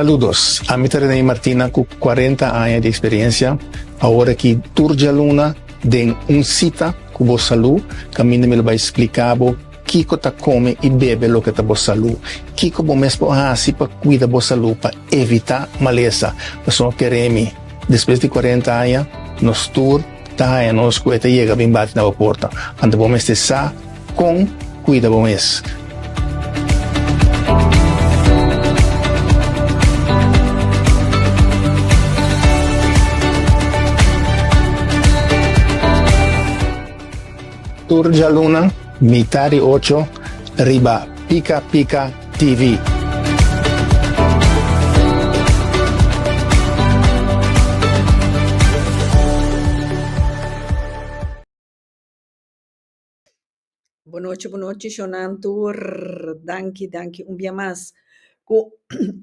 Saludos, ami ta Rene Martina ku 40 aña di eksperensia. Awor aki tur djaluna den Un Sita ku Bo Salú kaminda mi lo bai splika bo kiko ta kome i bebe loke ta bo salú, kiko bo mes por hasi pa kuida bo salú pa evitá malesa. Pasobra kere mi, despues di 40 aña nos tur ta haña nos ku e ta yega bin bati na bo porta. Anto bo mester sa kon kuida bo mes. Tur djaluna mitá di ocho riba Pika Pika TV. Bonochi, bonochi, shownan tur. Danki, danki un bia mas. Ku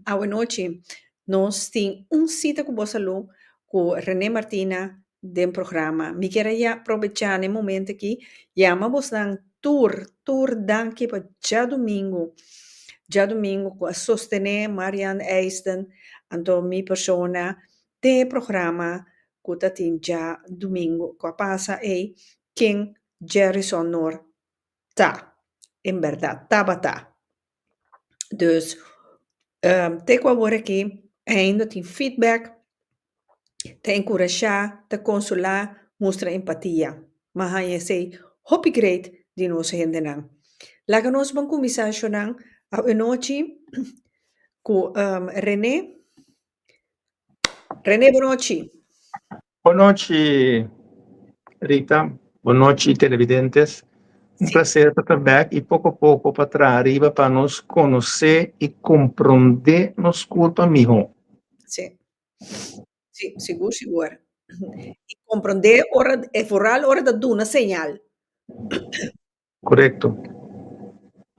awenochi nos tin un sita ku bo salú ku Rene Martina den programa. Mi kier a ya probechá na e momento aki yama bosnan tur, tur danki pa djadumingu, djadumingu ku a sostené Marian Eisden anto mi persona den e programa ku ta tin djadumingu ku a pasa ei ken Jerryson Noor ta, en bèrdat tabata. Dus te ku awor aki ainda tin feedback, ta enkurashá, ta konsolá, mustra empatia. Mi a haña esei hopi great di nos hendenan. Laga nos ban kuminsá shonnan awenochi ku Rene. Rene bonochi. Bonochi Rita, bonochi televidentes. Un placer pa ta bek y poco poco pa traha riba pa nos conoce y comprende nos curpa miho. Sí. Sí, sigur sigur. Y comprende ora, e vooral ora ta duna señal. Korekto.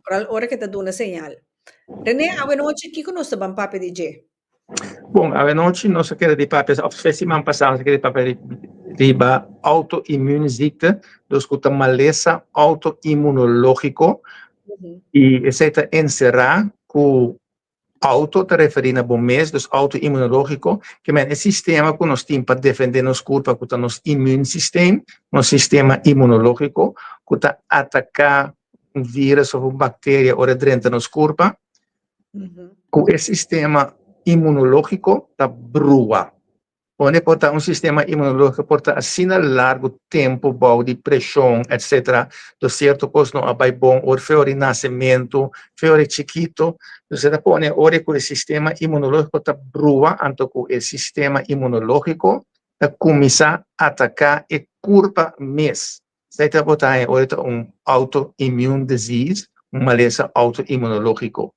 Vooral ora ke ta duna señal. René, awenochi kiko nos ta ban papia di dje? Bon, awenochi nos a kere di papia, òf fe siman pasá nos a kere di papia riba auto-immuunziekte, dus ku ta malesa auto-immunológiko, i esei ta enserá ku Auto ta referí na bo mes, dus autoinmunológiko, ke men e sistema ku nos tin pa defendé nos kurpa ku ta nos immuunsysteem, nos sistema inmunológiko, ku ta ataká un vírus òf un bakteria ora e drenta nos kurpa, ku e sistema inmunológiko ta brua. Pone por ta un sistema inmunológiko por ta asina largu tempu bou di preshon etcetera, dus sierto kos no a bai bon ora fe ora di nasementu, fe ora di chikito, dus e ta pone ora ku e sistema inmunológiko ta brua anto ku e sistema inmunológiko ta kuminsá ataká e kurpa mes. Esei ta bo ta haña ora ta un autoimmune disease, un malesa autoinmunológiko,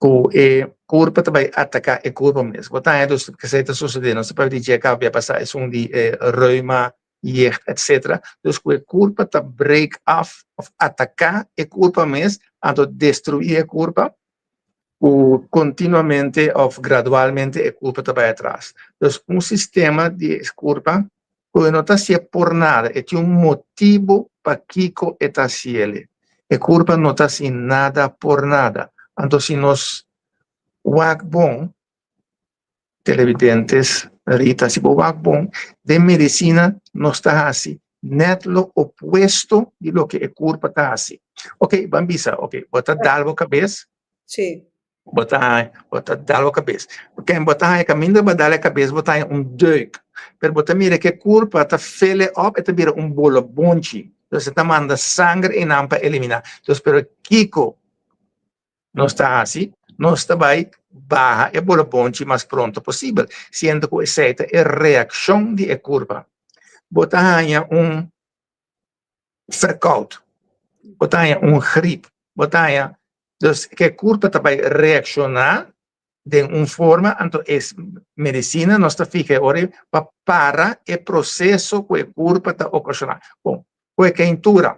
ku e kurpa ta bai ataká e kurpa mes. Bo ta haña dus esei ta sosodé, nos ta papia di dje kaba bia pasá esun di e reuma, jeugd etcetera. Dus ku e kurpa ta break af òf ataká e kurpa mes, anto destruí e kurpa, ku kontinuamente òf gradualmente e kurpa ta bai atras. Dus un sistema di e kurpa ku e no ta hasié por nada, e tin un motibu pakiko e ta hasiel. E kurpa no ta hasi nada por nada. Anto si nos wak bon, Televidentes, Rita, si bo wak bon, den medisina nos ta hasi net lo opuesto di loke e kurpa ta hasi. Ok, ban bisa, ok, bo ta dal bo kabes? Sí. Bo ta, bo ta dal bo kabes. Ok, bo ta haña kaminda bo dal e kabes, bo ta haña un deuk. Pero bo ta mira ke kurpa ta fele op, e ta bira un bolobonchi. Entonces e ta manda sanger einan pa eliminá. Entonces, pero kiko Nos ta hasi, nos ta bai baha e bolobonchi mas pronto posibel, siendo ku esei ta e reakshon di e kurpa. Bo ta haña un ferkout, bo ta haña un grip, bo ta haña, dus ke kurpa ta bai reakshoná den un forma, anto e medisina nos ta fiha e ora ei pa para e proseso ku e kurpa ta okashoná. Bon, ku e keintura,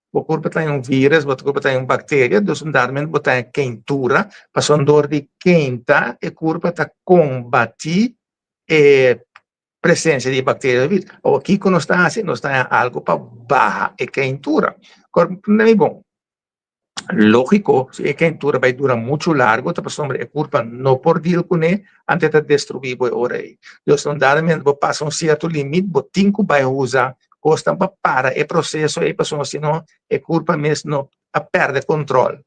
Bo kurpa ta un virus, bo kurpa ta un bakteria, dus un dado momento bo ta en keintura, pasobra dor di keinta e kurpa ta kombatí e presensia di e bakteria òf virus. Awor kiko nos ta hasi? Nos ta haña algu pa baha e keintura. Kor, prende mi bon. Lógiko, si e keintura bai dura muchu largu, ta pasobra e kurpa no por deal kuné, anto e ta destruí bo e ora ei. Dus un dado momento bo pasa un sierto limit, bo tin ku bai usa kosnan pa para e proseso ei, pasobra si no e kurpa mes no a pèrdè kontròl.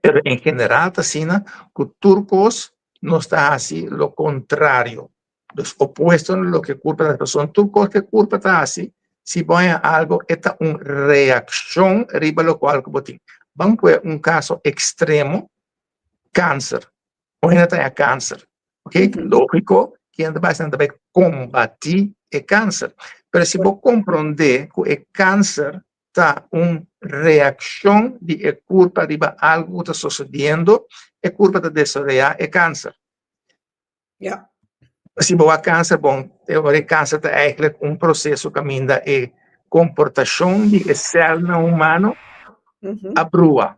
Pero en general ta asina ku tur kos nos ta hasi lo kontrario. Dus opuesto na loke kurpa ta hasi. Pasobra tur kos ku e kurpa ta hasi, si bo haña algu, e ta un reakshon riba lokual ku bo tin. Ban pue un kaso ekstremo, kanser. Un hende ta haña kanser, ok? Lógiko, ken ta bai hasi? Nan ta bai kombatí e kanser. Pero si bo komprondé ku e kanser ta un reakshon di e kurpa riba algu ku ta sosodiendo, e kurpa ta desaroyá e kanser. Ja. Si bo wak kanser, bon, e ora e kanser ta eigenlijk un proseso kaminda e komportashon di e sèlnan humano a brua.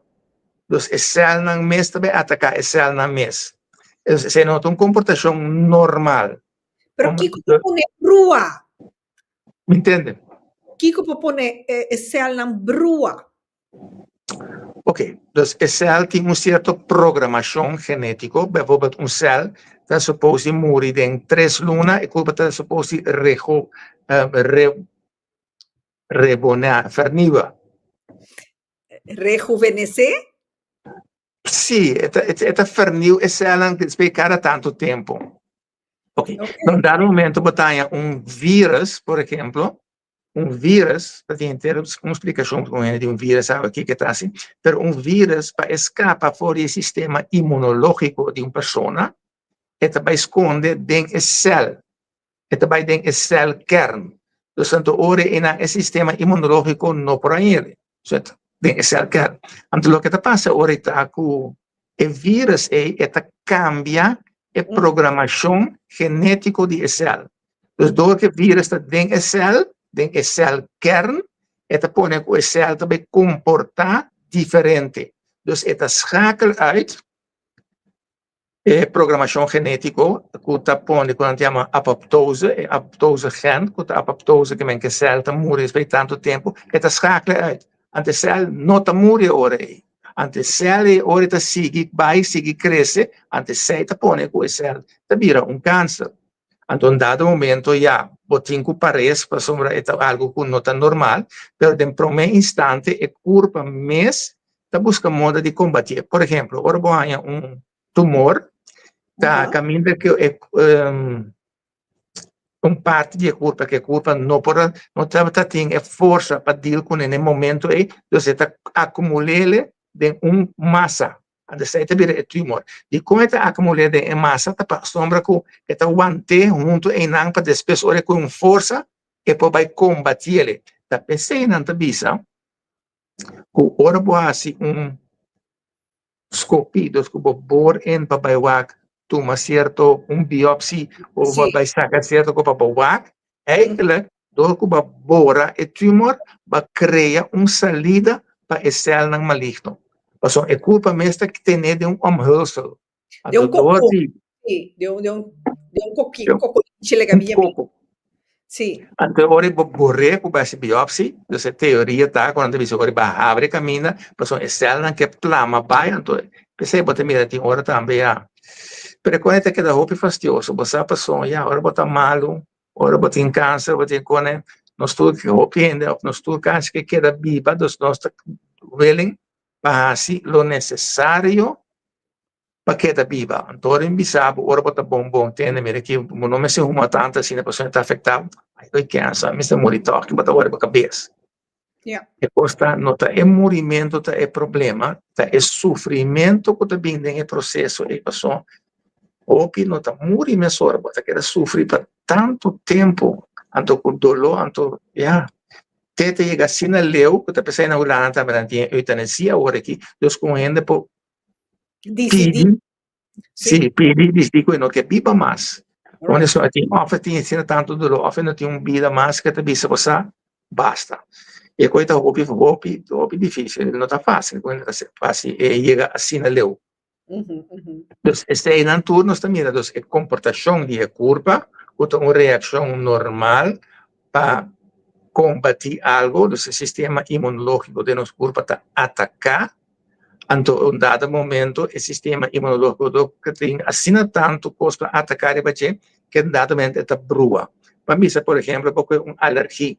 Dus e sèlnan mes ta bai ataká e sèlnan mes. Dus esei no ta un komportashon normal. Pero kiko ta pone brua? Mi ntende. Kiko por pone e sèlnan brua? Ok, dus e sèl tin un sierto programashon genétiko. Bijvoorbeeld un sèl ta supos di muri den tres luna, e kurpa ta supos di rejo, re, rebonear, vernieuwen. Rejuvenesé? Sí, e ta, e ta vernieuw e sèlnan despues kada tantu tempu. Ok, na un dado momento bo ta haña un vírus, por ehemplo, un vírus, ta tin henter un splikashon ku un hende di un vírus sabe kiko e ta hasi, pero un vírus pa e skapa for di e sistema inmunológiko di un persona, e ta bai skonde den e sèl, e ta bai den e sèlkern. Dus anto ora e nan e sistema inmunológiko no por hañ'e, den e sèlkern. Anto loke ta pasa ora e ta ku e vírus ei e ta kambia e programashon genétiko di e sèl. Dus dor ku e vírus ta den e sèl, den e sèlkern, e ta pone ku e sèl ta bai komportá diferente. Dus e ta schakel uit e programashon genétiko ku ta pone ku nan ta yama apoptose, e apoptose gen ku ta apoptose ke men ke sèl ta muri despues di tantu tempu, e ta schakel uit. Anto e sèl no ta muri e ora ei. Anto e sèl ei ora e ta sigui bai, sigui krese, anto esei ta pone ku e sèl ta bira un kanser. Anto un dado momento ya bo tin ku pares pasobra e ta algu ku no ta normal, pero den promé instante e kurpa mes ta buska moda di kombatié. Por ehemplo, ora bo haña un tumor, ta kaminda ku e un parti di e kurpa ku e kurpa no por a no tabata tin e forsa pa deal kuné na e momento ei, dus e ta akumul'é den un masa. Anto esei ta bira e tumor. Dikon e ta akumul'é den e masa? Ta pasobra ku e ta want'é huntu einan pa despues ora e kohe un forsa e por bai kombatiel. Ta p'esei nan ta bisa ku ora bo hasi un skopí, dus ku bo bor in pa bai wak tuma sierto un biopsi o bo bai saka sierto kos pa bo wak, Eigenlijk, dor ku bo a bora e tumor, bo a krea un salida pa e sèlnan maligno. Pasobra e kurpa mes ta ten'é den un omhulsel. Den un Anto dor koko. di. Sí, den un, den un, den un koki, un kokolinchi leka Un mi yam'é. koko. Sí. Anto ora bo bor'é ku bo hasi biopsi, dus e teoria ta ku nan ta bisa ora bo a habri e kaminda, pasobra e sèlnan ke plama bai, anto p'esei bo ta mira tin ora tambe ya. Pero e kos ei ta keda hopi fastioso, bo sa pasobra ya ora bo ta malu, Ora bo tin kanser, bo tin kone, nos tur hopi hende of nos tur kasi ke keda biba, dus nos ta willing pa hasi lo nesesario pa keda biba. Anto ora mi bisa bo, ora bo ta bon bon, tende, mira aki, bo no mester huma tantu asina pasobra ta afekta bo. Ai, koe kensa, mi mester muri tòg, bo ta wòrdu bo kabes. E kos ta, no ta e murimentu ta e problema, ta e sufrimentu ku ta bin den e proseso ei. Pasobra hopi no ta muri mesora, bo ta keda sufri pa tantu tempu, anto ku doló, anto ya, te ta yega asina leu ku ta p'esei na Hulanda tambe nan tin e eutanasia awor aki, dus ku un hende por Disidí. pidi Sí, pidi disidí ku e no ke biba mas. Ora esei tin òf e tin asina tantu doló òf e no tin un bida mas ke ta bisa bo sa basta. E kos ta hopi hopi hopi difísil, no ta fásil ku hende ta fásil e yega asina leu. Dus eseinan tur nos ta mira dus e komportashon di e kurpa ku ta un reakshon normal pa kombatí algu, dus e sistema inmunológiko den nos kurpa ta ataká. Anto un dado momento e sistema inmunológiko do ke tin asina tantu kos pa ataká riba dje ke un dado momento e ta brua. Ban bisa por ehemplo bo kue un alergi.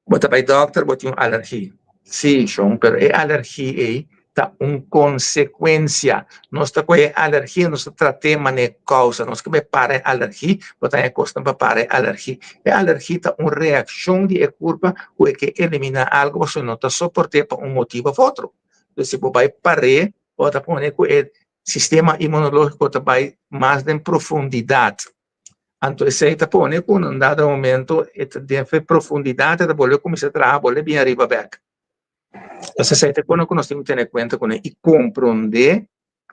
Bo ta bai dòkter, bo tin un alergi. Sí, shon, pero e alergi ei ta un konsekuensia. Nos ta kohe e alergi, nos ta trat'é manera kousa. Nos ke bai para e alergi, bo ta haña kosnan pa para e alergi. E alergi ta un reakshon di e kurpa ku e ke eliminá algu pasobra no ta soport'é pa un motibu òf otro. Entonces si bo bai par'é, bo ta pone ku e sistema inmunológiko ta bai mas den profundidat. Anto esei ta pone ku na un dado momento e ta den fe profundidat e ta bolbe kuminsá traha, bolbe bin ariba bèk. Entonces esei ta kos ku nos tin ku tene kuenta kuné i komprondé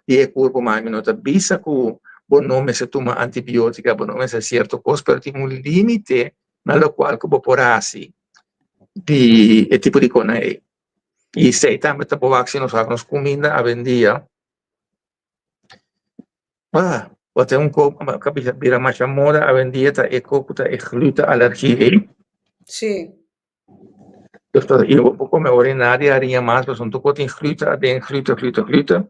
di e kurpo. Ma mi no ta bisa ku bo no mester tuma antibiotika, bo no mester sierto kos, pero tin un límite na lokual ku bo por hasi di e tipo di kosnan ei. I esei tambe ta por wak si nos wak nos kuminda awendia. Ah, wat un ko ka bisa bira masha moda awendia ta e ko ku ta e glutenalergie ei. Dus ta i bo por kome ora nada di hariña mas pasobra tur ko tin gluten aden, gluten, gluten, gluten.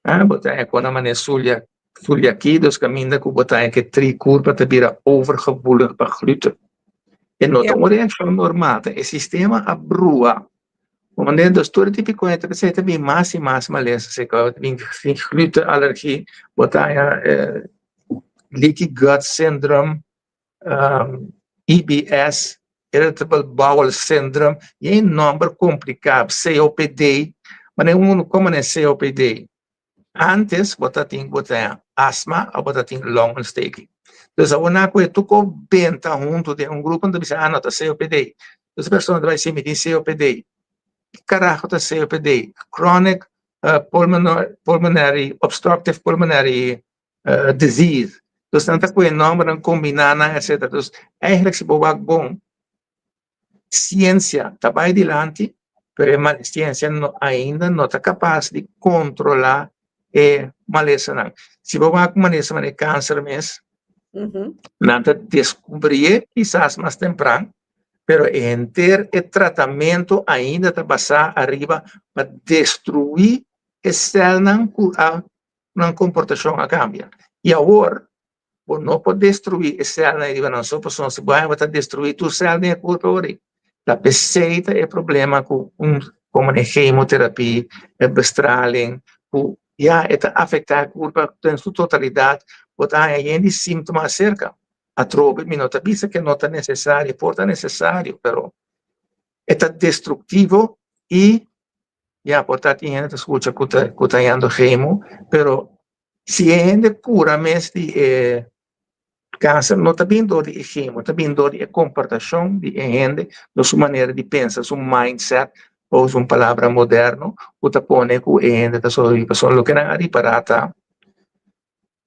Ah, bo ta e kona manera sulia suliaki, dus kaminda ku bo ta e ke tri kurpa ta bira overgevoelig pa gluten. E no ta un reakshon normal, ta e sistema a brua. Bo manera dos tur e tipo di koe ta p'esei ta bin mas i mas malesa si bo tin glutenallergie, bo ta haña leaky gut syndrome, IBS, irritable bowel syndrome, i e nòmber kompliká, COPD, manera unu komo na e COPD. Antes bo ta tin bo ta asma of bo ta tin longontsteking. Dus awor nan ku e tur ko benta huntu den un grupo nan ta bisa ah no ta COPD. Dus e persona ta bai si mi tin COPD. Ki karaho ta COPD? Chronic pulmonary obstructive pulmonary disease. Dus nan ta ku e nombernan kombiná nan etcetera. Dus eigenlijk si bo wak bon Siensia ta bai dilanti, pero e mal siensia no ainda no ta kapas di kontrolá e malesanan. Si bo wak malesa manera kanser mes, nan ta deskubrié kisas mas tempran, pero e henter e tratamentu ainda ta basá ariba pa destruí e sèlnan ku a nan komportashon a kambia. I awor Bo no por destruí e sèlnan riba nan so, pasobra si bo haña bo ta destruí tur sèl den e kurpo ori. Ta p'esei ta e problema ku un komo e gemoterapie, e bestraling, ku ya e ta afektá e kurpo den su totalidat, bo ta haña yen di síntoma aserka. Atrobe mi no ta bisa ke no ta nesesario, por ta nesesario, pero e ta destruktivo i ya por ta tin hende ta skucha ku ta ku ta hañando gemo, pero Si e hende kura mes di e kanser no ta bin dor di e chemo, ta bin dor di e komportashon di e hende, dor su manera di pensa, su mindset, pa usa un palabra moderno, ku ta pone ku e hende ta sobrevivi. Pasobra loke nan a ripará ta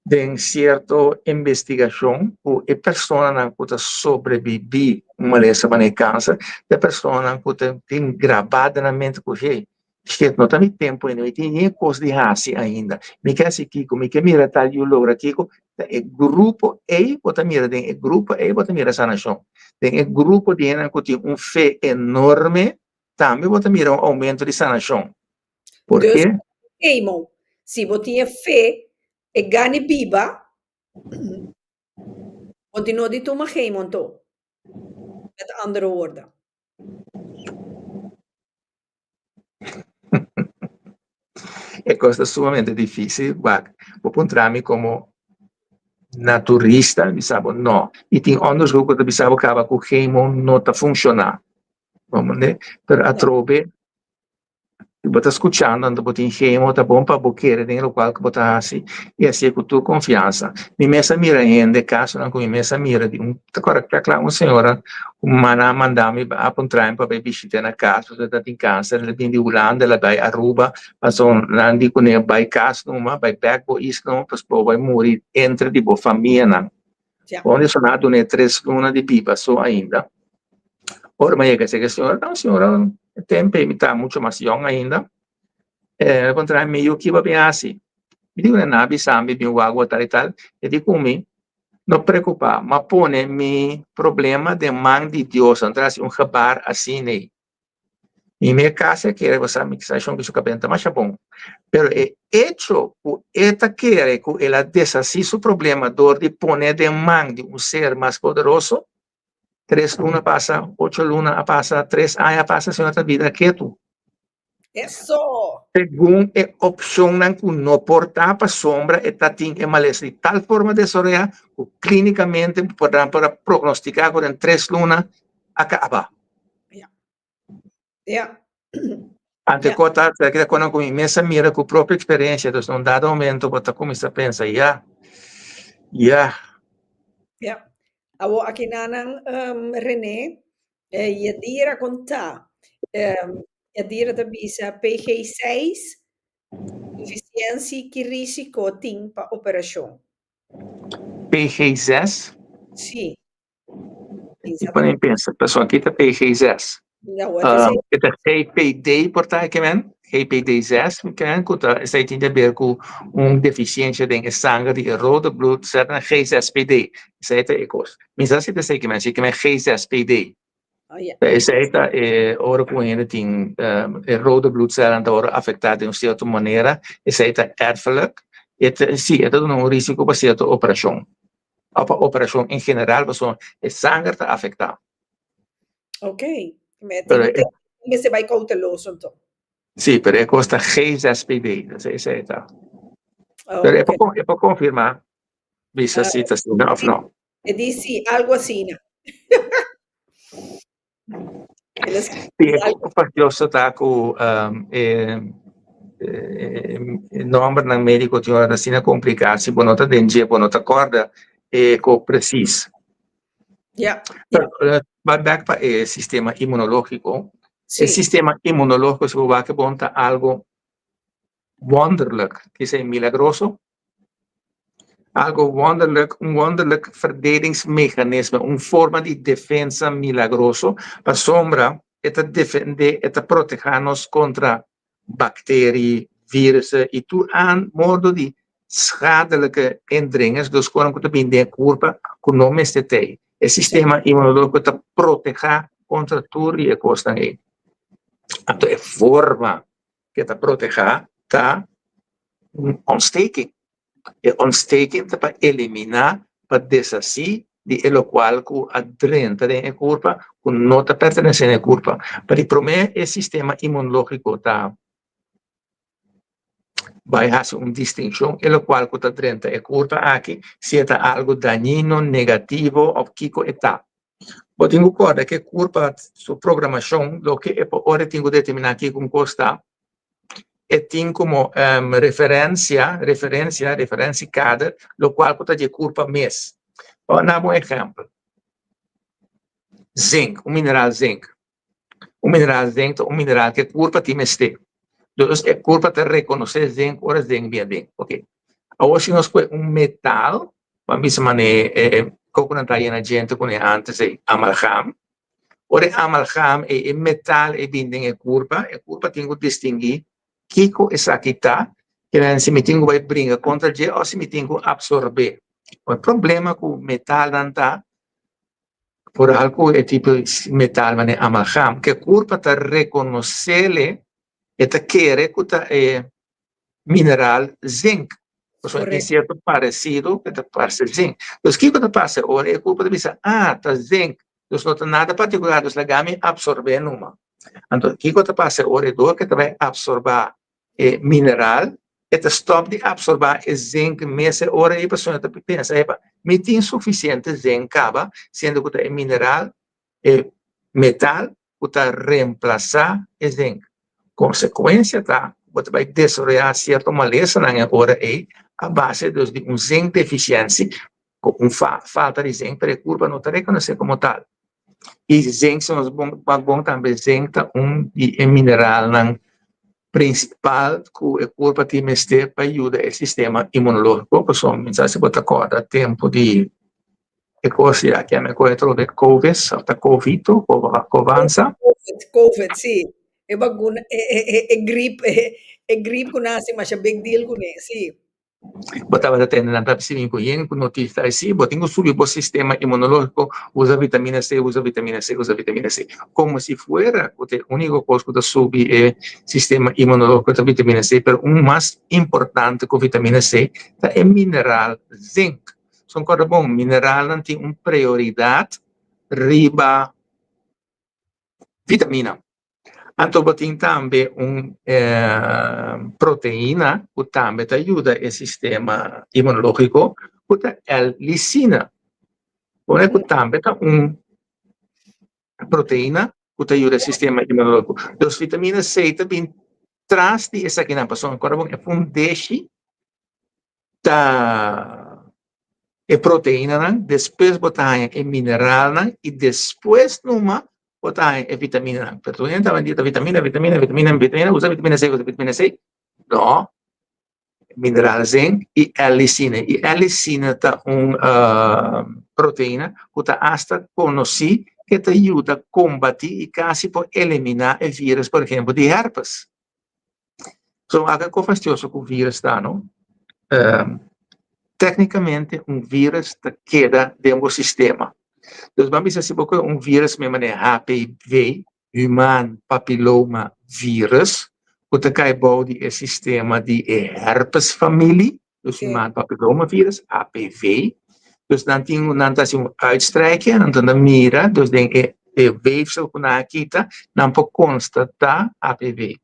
den sierto investigashon ku e personanan ku ta sobrevivi un malesa manera e kanser ta e personanan ku ta tin grabá den nan mente ku hey, Shit, no ta mi tempu ainda, mi tin yen kos di hasi ainda. Mi ke hasi kiko, mi ke mira tal yu logra kiko. Ta e grupo ei bo ta mira, den e grupo ei bo ta mira sanashon. Den e grupo di hendenan ku tin un fe enorme, tambe bo ta mira un oumento di sanashon. Dus, Porke? Emo, si bo tin e fe, e gana biba, bo tin no di tuma chemo anto. Met andere woorden. E kos ta sumamente difísil, wak, bo puntra mi komo naturista, mi bisa bo no. I tin onderzoek ku ta bisa bo kaba ku chemo no ta funshoná. Bo mende? Pero atrobe Si bo ta skuchando anto bo tin chemo ta bon pa bo kere den lokual ku bo ta hasi i hasié ku tur konfiansa. Mi mes a mira hende, kasonan ku mi mes a mira di un ta kòrda kla kla un señora ku mana a manda mi a puntra mi pa bai bishit'é na kas pasobra e ta tin kanser el a bin di Hulanda el a bai Aruba pasobra nan di kuné bai kas numa bai bèk bo isla numa pasobra bo bai muri entre di bo famianan. Bon di soná dun'é tres luna di biba so ainda. Ora mi a yega esei señora, no señora, e tempu ei mi ta mucho mas yòn ainda. El a kontra mi, yu kiba bin hasi? Mi di ku nan a bisa mi bin wak bo tal i tal. E di ku mi, no preokupá, m'a pone mi problema den man di Dios. Nan ta hasi un gebaar asin'ei. Mi me kasa kere ku sa mi sa shon ku su kabenta masha bon. Pero e echo ku e ta kere ku el a deshasí su problema dor di pone den man di un ser mas poderoso, tres luna pasa, ocho luna a pasa, tres aña a pasa, señor ta bida ketu. Eso! Segun e opshonnan ku no por ta pasobra e ta tin e malesa di tal forma desaroyá ku klínikamente por nan por a prognostiká ku den tres luna a kaba. Ja. Ja. Ante ku ta ta kono ku mi mes a mira ku propio eksperensia, dus na un dado momento bo ta kuminsá pensa, ya, ya. Ja. Awor akinanan, René, Yadira kon ta? Yadira ta bisa PG6 deficientie ki risico tin pa operacion? PG6? Sí. Mi pone pensa, pasobra aki ta PG6. E ta GPD por ta ke men, GPD6 ke men ku ta esei tin di aber ku un defisiensia den e sanger di e rode bloedcellen G6PD. Esei ta e kos. Mi sa si ta esei ke men, si ke men G6PD. Esei ta e ora ku un hende tin e rode bloedcellen ta wòrdu afektá den un sierto manera, esei ta erfelijk. E ta, si, e ta duna un risiko pa sierto operashon òf pa operashon en general pasobra e sanger ta afektá. Ok, Pero e mester bai kouteloso anto. Sí, pero e kos ta G6PD, esei ta. Pero e por konfirmá bisa si ta asina òf no. E di si, algo asina. Sí, e kos fastioso ta ku e nòmbernan médiko tin ora ta asina kompliká, si bo no ta den dje bo no ta kòrda e kos presis. Ja. Pero bai bèk pa e sistema inmunológiko. E sistema inmunológiko si bo wak bon ta algo wonderlijk, kisa milagroso. Algo wonderlijk, un wonderlijk verdedigingsmechanisme, un forma di defensa milagroso, pasobra e ta defende, e ta proteha nos kontra bakteri, virussen i tur an modo di schadelijke indringers, dus konan ku ta bini den e kurpa ku no mester t'ei. E sistema inmunológiko ta proteha kontra tur di e kosnan ei. Anto e forma ku e ta proteha ta un ontsteking. E ontsteking ta pa eliminá, pa deshasí di e lokual ku a drenta den e kurpa ku no ta pertenesé na e kurpa. Pa di promé e sistema inmunológiko ta bai hasi un distinshon e lokual ku ta drenta e kurpa aki, si e ta algu dañino, negativo òf kiko e ta. Bo tin ku kòrda ku e kurpa su programashon loke e por ora e tin ku determiná kiko un kos ta, e tin komo referensia, referensia, referentiekader, lokual ku ta di e kurpa mes. Bo a naba un ehèmpel, zink, un mineral zink. Un mineral zink ta un mineral ku e kurpa tin mester. Dus e kurpa ta rekonosé zink ora zink bin aden. Oke. Awor si nos kohe un metal, ban bisa manera e koko nan ta yena djente kuné ántes ei, amalgam. Ora e amalgam ei, e metal ei bin den e kurpa, e kurpa tin ku distinguí kiko esaki ta, kinan si mi tin ku bai bringa kontra dje òf si mi tin ku apsorb'é. E problema ku metalnan ta, foral ku e tipo di metal manera amalgam, ku e kurpa ta rekonos'é, e ta kere ku ta e mineral zink. Pasobra tin sierto paresido ku ta parse zink. Dus kiko ta pasa ora e kurpa ta bisa, ah, ta zink, dus no ta nada partikular, dus laga mi apsorb'é numa. Anto kiko ta pasa ora e dor ke ta bai apsorbá e mineral, e ta stòp di apsorbá e zink mes e ora ei pasobra e ta pensa, epa, mi tin sufisiente zink kaba, siendo ku ta e mineral, e metal ku ta remplasá e zink. Konsekuensia ta ku bo ta bai desaroyá sierto malesanan e ora ei a base dus di un zink defisiensi ku un falta di zink, pero e kurpa no ta rekonosé komo tal. I zink, si nos wak bon tambe, zink ta un di e mineralnan prinsipal ku e kurpa tin mester pa yuda e sistema inmunológiko, pasobra mi sa si bo ta kòrda tempu di E kos ya ke mi kohe trobe Covis of ta Covito Covansa. Covid, Covid, sí. E bakuna, e, e, e, e grip, e, e grip ku nan hasi masha big deal kuné, sí. Bo tabata tende nan ta bisimi ku yen ku notista ai si bo tin ku subi bo sistema imunológiko, usa vitamina C, usa vitamina C, usa vitamina C. Komo si fuera ku ta e úniko kos ku ta subi e sistema imunológiko ta vitamina C, pero un mas importante ku vitamina C ta e mineral zinc. So kòrda bon, mineralnan tin un prioridat riba vitamina. Anto bo tin tambe un proteina ku tambe ta yuda e sistema imunológiko ku ta L-lisina. Pone ku tambe ta un proteina ku ta yuda e sistema imunológiko. Dus vitamina C ta bin tras di esakinan pasobra ankora bon e fundeshi ta e proteinanan, despues bo ta haña e mineralnan i despues numa bo ta haña e vitaminanan. Pero tur hende ta bendita vitamina, vitamina, vitamina, vitamina, usa vitamina C, usa vitamina C. No, mineral zinc i L-lisine. I L-lisine ta un proteina ku ta asta konosí ke ta yuda kombatí i kasi por eliminá e virus, por ehempel, di herpes. So aka ko fastioso ku virus ta no. Teknikamente un virus ta keda den bo sistema. Dus ban bisa si bo kohe un virus me manera HPV, human papilloma virus, ku ta kai bou di e sistema di e herpes familie, dus human papilloma virus, HPV. Dus nan tin nan ta hasi un uitstrijkje, nan ta mira dus den e weefsel ku nan a kita, nan por konstatá HPV.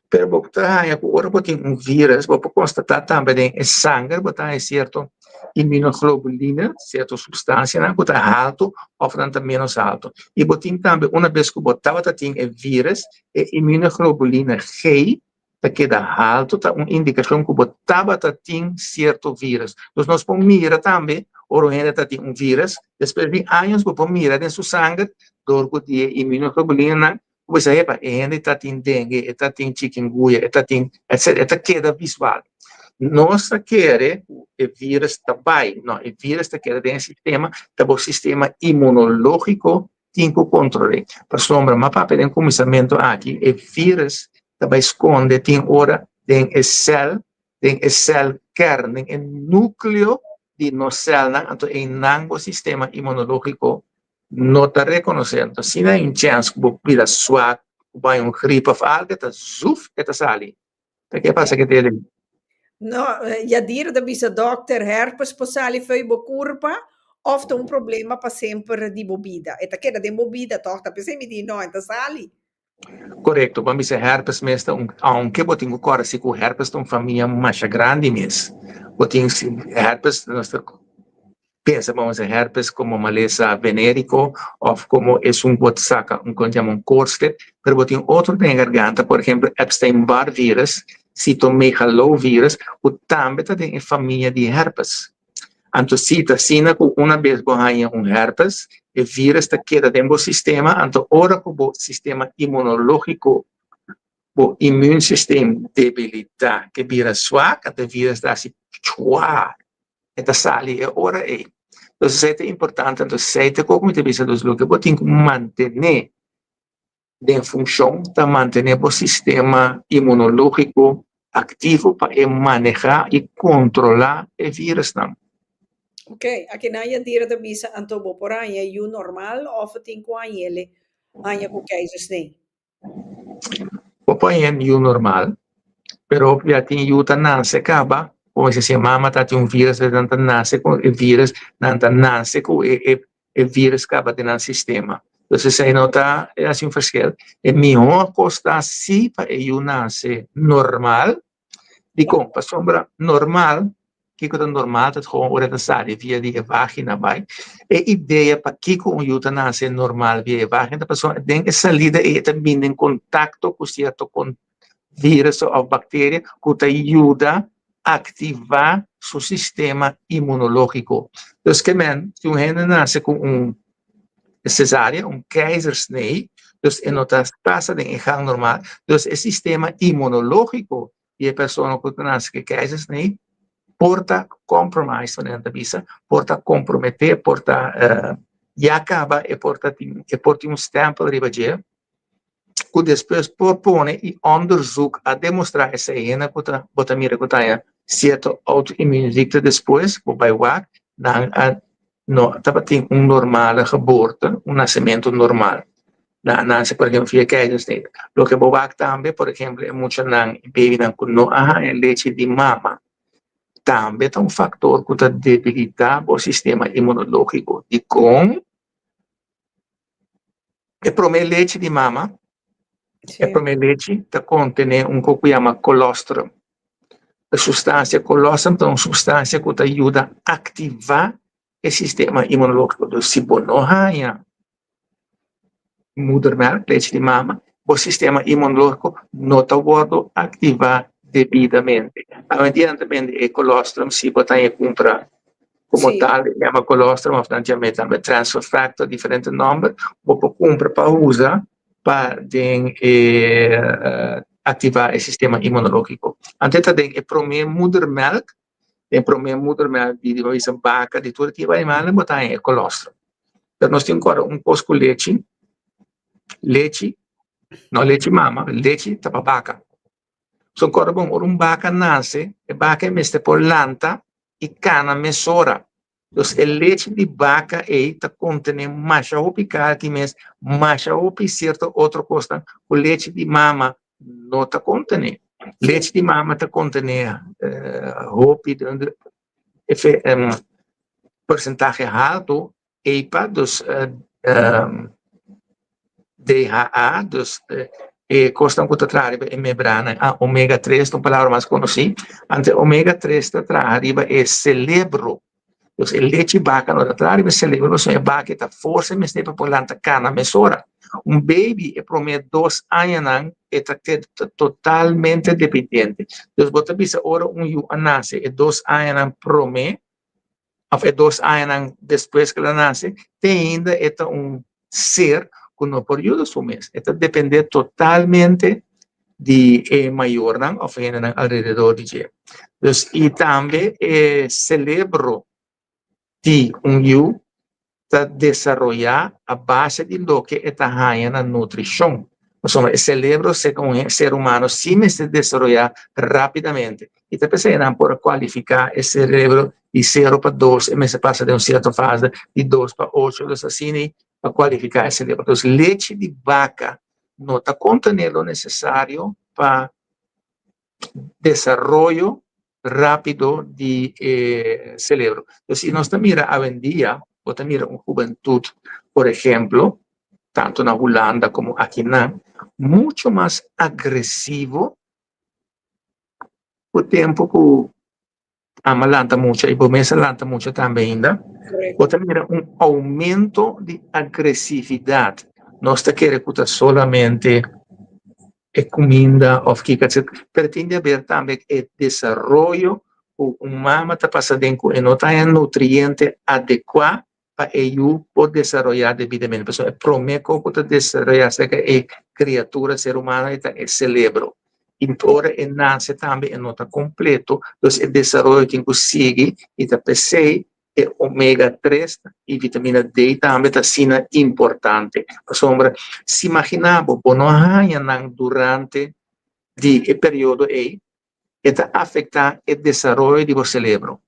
Pero bo ta haña ku ora bo tin un virus, bo por konstatá tambe den e sanger bo ta haña sierto inmunoglobulina, sierto supstansianan ku ta haltu òf nan ta ménos haltu. I bo tin tambe una bes ku bo tabata tin e virus, e inmunoglobulina G ta keda haltu, ta un indikashon ku bo tabata tin sierto virus. Dus nos por mira tambe ora un hende ta tin un virus, despues di años bo por mira den su sanger dor ku di e inmunoglobulinanan Ku bisa, Epa, e hende ta tin dengue, e ta tin chikungunya, e ta tin etcetera, e ta keda visual. Nos ta kere ku e virus ta bai, no, e virus ta keda den e sistema, ta bo sistema imunológiko tin ku kontrol'é. Pasobra, m'a papia den kuminsamentu aki, e virus ta bai skonde tin ora den e sèl, den e sèl kern, den e núkleo di nos sèlnan, anto einan bo sistema imunológiko no ta rekonosé. Anto si na un chèns ku bo bira swak, ku bo haña un grip òf algu, e ta zuf, e ta sali. Ta ke pasa ke tele? No, Yadira ta bisa dòkter, hèrpes por sali fo'i bo kurpa òf ta un problema pa semper di bo bida? E ta keda den bo bida tòg? Ta p'esei mi di no, e ta sali. Korekto, bo a bisa herpes mes ta un, aunke bo tin ku kòrda si ku herpes ta un famia masha grandi mes. Bo tin herpes, nos ta pensa bo a herpes komo malesa veneriko òf komo esun ku bo ta saka un kon yama un koortslip, pero bo tin otro den e garganta, por ehempel Epstein-Barr virus, sitomegalovirus, ku tambe ta den e famia di herpes. Anto si ta asina ku una bes bo haña un herpes, e virus ta keda den bo sistema, anto ora ku bo sistema imunológiko, bo immuunsysteem debilitá, ke bira swak, anto e virus ta hasi chua, e ta sali e ora ei. Entonces esei ta importante, anto esei ta komo mi ta bisa, dus loke bo tin ku mantené den funshon ta mantené bo sistema imunológiko aktivo pa e manehá i kontrolá e vírusnan. Ok, akinan Yadira ta bisa anto bo por haña yu normal òf tin ku hañ'el haña ku keizersnee? Bo por haña yu normal, pero ya tin yu ta nase kaba, komo si e mama ta tin un vírus, nan ta nase ku e vírus, nan ta nase ku e e virus kaba den nan sistema. Dus esei no ta hasi un verschil. E mihó kos ta si pa e yu nase normal. Dikon? Pasobra normal, kiko ta normal ta gewoon ora e ta sali via di e vagina bai. E idea pakiko un yu ta nase normal via e vagina ta pasobra den e salida ei e ta bini den kontakto ku sierto virus of bacteria cu ta yuda activa su sistema inmunologico. Dus ke men, si un hende nace cu un cesaria, un keizersnee, dus e no ta pasa den e gang normal, dus e sistema inmunologico di e persona cu ta nace cu e keizersnee por ta compromised, manera nan ta bisa, por ta compromete, por ta ya caba e por ta tin, e por tin un stempel riba dje. Ku despues por pone i onderzoek a demostrá esei hende ku ta bo ta mira ku ta haña. Sierto auto-immuunziekte despues, bo bai wak, nan a no tabatin un normale geboorte, un nasementu normal. Nan a nase por ehempel via keizersnede. Loke bo wak tambe, por ehempel e muchanan, e babynan ku no a haña lechi di mama, tambe ta un faktor ku ta debilitá bo sistema inmunológiko. Dikon? E promé lechi di mama, e promé lechi ta kontené un kos ku yama kolostrum. E sustansia kolostrum ta un sustansia ku ta yuda aktivá e sistema inmunológiko. Dus si bo no haña moedermelk, lechi di mama, bo sistema inmunológiko no ta wòrdu aktivá debidamente. Awendia nan ta bende e kolostrum si bo ta haña kumpra Como tal, e yama colostrum of nan yam'é tambe transfer factor, diferente nomber, bo por cumpra pa usa pa den e activa e sistema inmunologico. Anto e ta den e prome moedermelk, den e prome moedermelk di bo bisa baca, di tur e tipo animalnan bo ta haña e colostrum. Pero nos tin cu un cos cu lechi, lechi, no lechi mama, lechi ta pa baca. So kòrda bon, ora un baka nase, e baka e mester por lanta i kana mesora. Dus e lechi di baka ei ta kontené masha hopi kalki mes, masha hopi sierto otro kosnan ku lechi di mama no ta kontené. Lechi di mama ta kontené hopi porsentahe haltu EPA, dus DHA, dus e kosnan ku ta traha riba e membrana, ah, omega tres ta un palabra mas konosí, anto e omega tres ta traha riba e selebro, dus e lechi baka no ta traha riba e selebro pasobra e baka e ta forsa e mester pa por lanta kana mesora. Un baby e promé dos añanan e ta keda totalmente dependiente, dus bo ta bisa ora un yu a nase e dos añanan promé of e dos añanan despues ku el a nase, te ainda e ta un ser ku no por yuda su mes. E ta dependé totalmente di e mayornan of hendenan alrededor di dje. Dus i tambe e selebro di un yu ta desaroyá a base di loke e ta haña na nutrishon. Pasobra e selebro serka un ser humano sí mester desaroyá rápidamente. I ta p'esei nan por a kualifiká e selebro di sero pa dos, e mester pasa den un sierto fase di dos pa ocho, dus asina pa kualifiká e selebro. Dus lechi di baka no ta kontené lo nesesario pa desaroyo rápido di e celebro. Entonces, si nos ta mira awendia, bo ta mira un hubentud, por ejemplo, tanto na Hulanda como akinan, mucho mas agresivo ku tempo ku Ama lanta mucha y bo mes a lanta mucha tambe ainda. Bo ta mira un aumento di agresividad. Nos ta kere cu ta solamente e cuminda of kiko etcetera, pero tin di haber tambe e desaroyo cu un mama ta pasa den cu e no ta haña nutriente adecua pa e yu por desaroyá debidamente. Pasobra e promé kos ku ta desaroyá serka e kriatura, ser humano, e ta e selebro. I ora e nase tambe e no ta kompleto, dus e desaroyo tin ku sigui i ta p'esei e omega tres i vitamina D tambe ta asina importante. Pasobra si imaginá bo, bo no haña nan durante di e periodo ei, e ta afektá e desaroyo di bo selebro.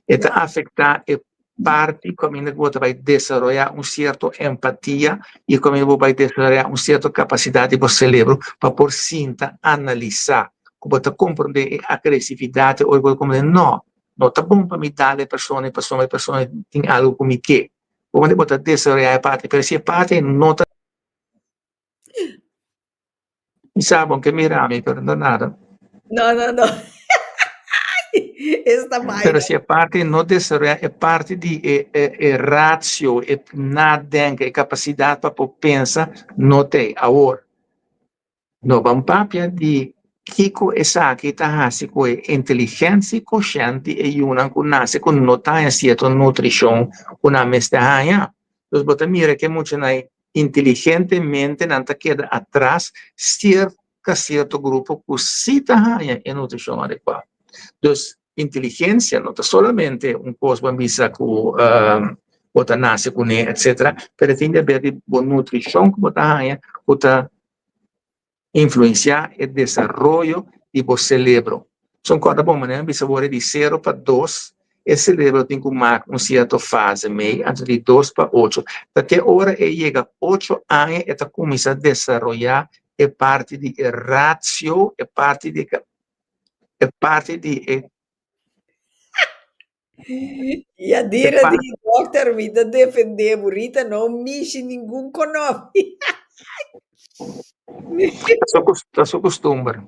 E ta afektá e parti kaminda ku bo ta bai desaroyá un sierto empatia i kaminda bo bai desaroyá un sierto kapasidat di bo selebro pa por sinta analisá, ku bo ta komprondé e agresividat ora bo ta komprondé no, no ta bon pa mi dal e persona e pasobra e persona tin algu ku mi ke. Bo bo ta desaroyá e parti, pero si e parti no ta. Mi sa bon ke mira mi, pero no nada. No, no, no. Esta vaina. Pero si e parti no desaroyá, e parti di e, e, e ratio, e nadenken, e kapasidat pa por pensa, no t'ei. Awor, no ban papia di kiko esaki ta hasi ku e inteligensia i koshènt di e yunan ku nase ku no ta haña sierto nutrishon ku nan mester haña. Dus bo ta mira ke muchanan ei Inteligentemente nan ta keda atras serka sierto grupo ku sí ta haña e nutrishon adekuá. Dus, inteligensia no ta solamente un kos bo a bisa ku bo ta nase kuné etsetera, pero e tin di haber di bo nutrishon ku bo ta haña ku ta influensiá e desaroyo di bo selebro. Son kòrda bon manera bisa wòrdu di sero pa dos e selebro tin ku mak un sierto fase mei, anto di dos pa ocho. Ta te ora e yega ocho aña e ta kuminsá desaroyá e parti di e ratio, e parti di e parti di e Yadira di dokter mi ta defendé bo Rita no mishi ningun konopi. Ta su kustumber.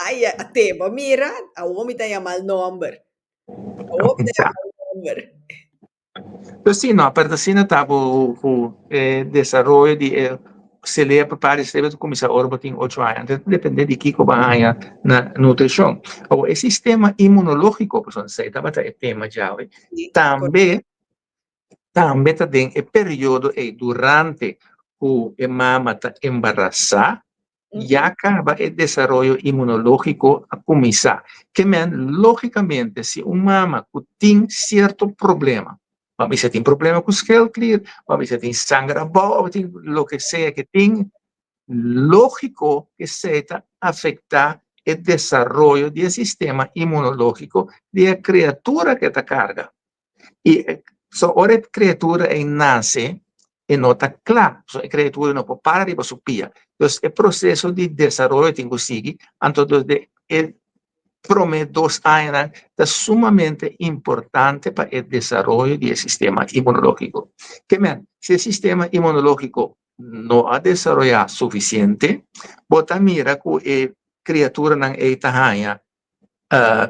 Ai te bo mira awor mi ta yama el nomber. Awor mi ta yama el nomber. Pues sí, no, pero asina ta bo ku e desaroyo di e celebro, parti di celebro ta kuminsá ora bo tin ocho aña. Anto ta depende di kiko bo a haña na nutrishon. Awor e sistema inmunológiko, pasobra esei tabata e tema djawe, tambe tambe ta den e periodo ei durante ku e mama ta embarasá, ya kaba e desaroyo inmunológiko a kuminsá. Ke men, lógikamente, si un mama ku tin sierto problema, ban bisa tin problema ku schildklier, ban bisa tin sanger abou òf tin loke sea ke tin, lógiko ke esei ta afektá e desaroyo di e sistema inmunológiko di e kriatura ke ta karga. I so ora e kriatura ei nase, e no ta kla, so e kriatura no por para riba su pia. Dus e proseso di desaroyo tin ku sigui, anto desde e promé dos añanan ta sumamente importante pa e desaroyo di e sistema inmunológiko. Ke men, si e sistema inmunológiko no a desaroyá sufisiente, bo ta mira ku e kriaturanan ei ta haña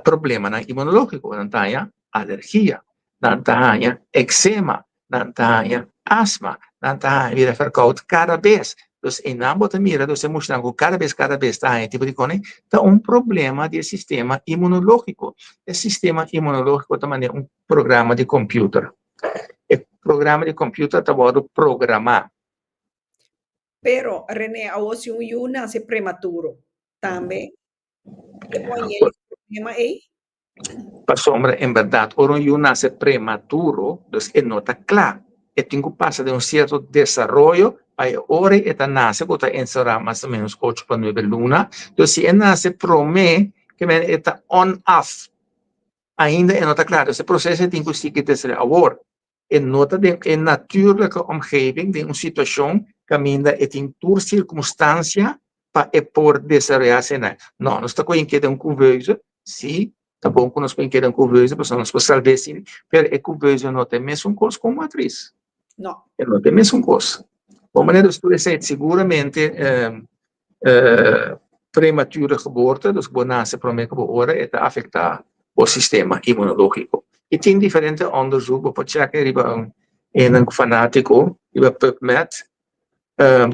problemanan inmunológiko, nan ta haña alergia, nan ta haña eksema, nan ta haña asma, nan ta haña bira verkoud kada bes. Dus einan bo ta mira dus e muchanan ku kada bes kada bes ta haña e tipo di kos ta un problema di e sistema inmunológiko. E sistema inmunológiko ta manera un programa di computer. E programa di computer ta wòrdu programá. Pero, Rene, awor si un yu nase prematuro tambe E pone el problema ei? Pasobra en berdad ora un yu nace prematuro, dus e no ta cla. E tin cu pasa den un cierto desaroyo pa e ora e ta nace cu ta encerra mas o menos ocho pa nuebe luna. Dus si e nace prome, ke men e ta on af. Ainda e no ta cla. Dus e proceso e tin cu sigui desaroya. Awor, e no ta den e natuurlijke omgeving, den un situacion caminda e tin tur circumstancia pa e por desaroya asina. No, nos ta coge keda un couveuse, si, ta bon cu nos coge keda un couveuse pasobra nos por salve si, pero e couveuse no ta e mesun cos cu un matriz. No. E no ta e mesun cos. Bon manera dus tur esey seguramente premature geboorte, dus bo nase prome ku bo ora, e ta afektá bo sistema inmunológiko. I tin diferente onderzoek, bo por chèk riba un hende fanátiko riba PubMed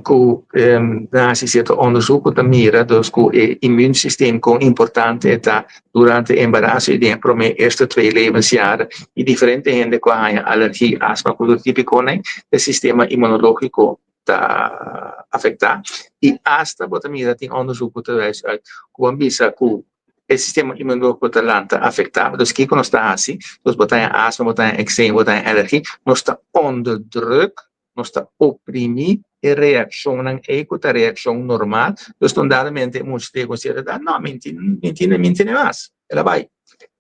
ku nan hasi sierto onderzoek ku ta mira dus ku e immuunsysteem kon importante e ta durante embaraso i den e prome eerste twee levensjaren. I diferente hende ku a haña alergia, asma ku tur tipikonan e sistema inmunológiko ta afektá i asta bo ta mira tin onderzoek ku ta wijs uit ku bo bisa ku e sistema inmunológiko ta lanta afektá. Dus kiko nos ta hasi? Dus bo ta haña asma, bo ta haña ekseem, bo ta haña alergi, nos ta onderdruk, nos ta oprimí e reakshonnan ei ku ta reakshon normal. Dus ta un dado momento e mucha ta yega un sierto edat, no, mi tin, mi tin, mi tene mas, el a bai.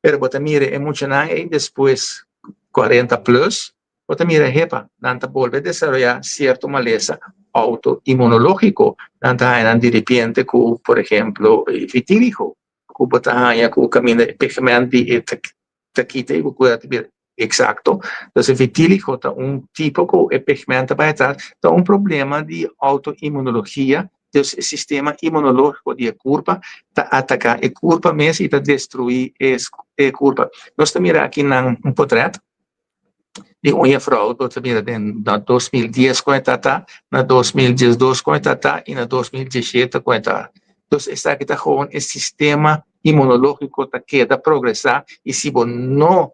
Pero bo ta mira e muchanan ei despues kuarenta plus, Bo ta mira hepa, nan ta bolbe desaroyá sierto malesa outoinmunológiko. Nan ta haña nan diripiente ku, por ehemplo, vitiligo, ku bo ta haña ku kaminda e pigment di e ta kita i bo kura ta bira eksakto. Entonces vitiligo ta un tipo ku e pigment ta bai atras, ta un problema di outoinmunologia, dus e sistema inmunológiko di e kurpa ta ataká e kurpa mes i ta destruí e kurpa. Nos ta mira aki nan un potrèt. Di un jefrouw bo ta mira den na 2010 kon e ta ta, na 2012 kon e ta ta i na 2017 kon e ta. Dus esaki ta gewoon e sistema inmunologiko ta keda progresá i si bo no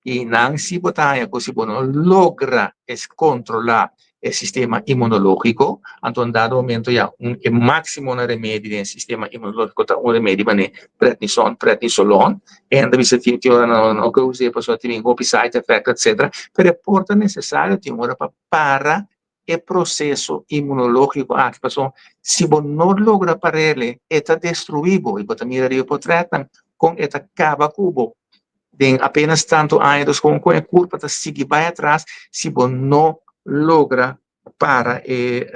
i nan si bo ta haña ku si bo no logra es kontrolá e sistema inmunologiko, anto un dado momento ya un e maximo na remedi den e sistema inmunologiko ta un remedi manera prednison, prednisolon, e hende ta bisa tin tin ora no no ke us'e pasobra tin hopi side effect etcetera, pero e por ta necesario tin ora pa para e proceso inmunologiko aki pasobra si bo no logra par'ele e ta destrui bo y bo ta mira riba e potretnan. Kon e ta kaba ku bo den apenas tantu aña, dus kon kon e kurpa ta sigui bai atras si bo no logra para e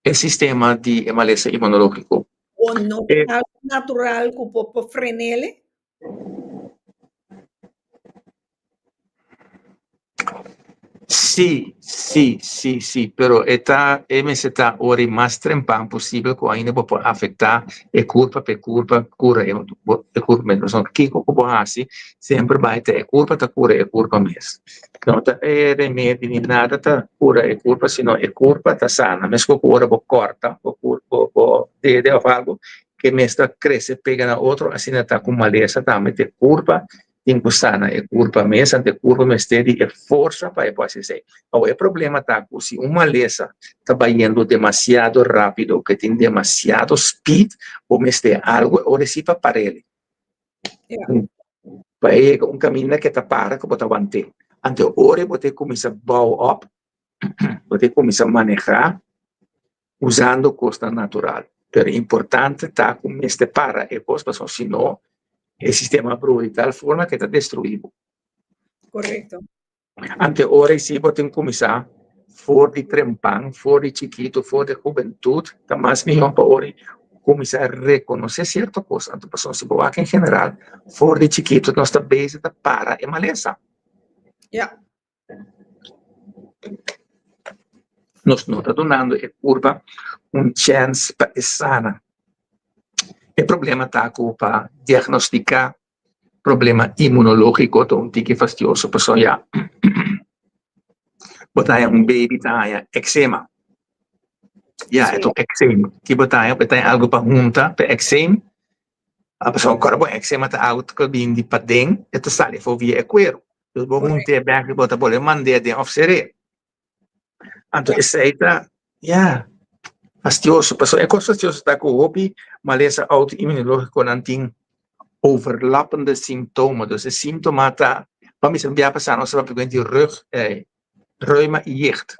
e sistema di e malesa imunológiko. Bo no tin algu natural ku bo por fren'ele? Sí, sí, sí, sí, pero e ta e mester ta ora e mas trempan posibel ku ainda bo por afektá e kurpa pa e kurpa kura e e kurpa mes. Pasobra kiko ku bo hasi semper bai ta e kurpa ta kura e kurpa mes. No ta e remedi ni nada ta kura e kurpa sino e kurpa ta sana. Meskos ku ora bo kòrta bo bo bo dede òf algu ke mes ta krese pega na otro asina ta ku malesa tambe ta e kurpa tin ku sana e kurpa mes anto e kurpa mester di e forsa pa e por hasi esei. Awor e problema ta ku si un malesa ta bayendo demasiado rapido ke tin demasiado speed bo mester algu ora si pa par'el pa e yega un kaminda ke ta para ku bo ta want'é. Anto ora bo ta kuminsá bou op bo ta kuminsá manehá usando kosnan natural. Pero importante ta ku mester para e kos pasobra si no e sistema a brua di tal forma ku e ta destruí bo. Korekto. Ante ora i si bo tin kuminsá for di trempan, for di chikitu, for di hubentut, ta mas mihó pa ora kuminsá rekonosé sierto kos. Anto pasobra si bo wak en general for di chikitu nos ta bezig ta para e malesa. Ya. Nos no ta dunando e kurpa un chèns pa e sana. E problema ta ku pa diagnostiká problema imunológiko ta un tiki fastioso pasobra ya bo ta haña un baby ta haña eksema. Ya e ta un eksem. Ki bo ta haña? Bo ta haña algu pa hunta pa e eksem. A pasobra ora bo eczema ta algo ku bin di paden, e ta sali for via e kueru. Dus bo hunt'é bèk i bo ta bolbe mand'é den òf ser'é. Anto esei ta, ya, fastioso. Pasobra e kos fastioso ta ku hopi malesa outoimunológikonan tin overlappende simptoma. Dus e síntoma ta, pa mi sa bia pasá nos a papia ku hende di rug, reuma i jicht.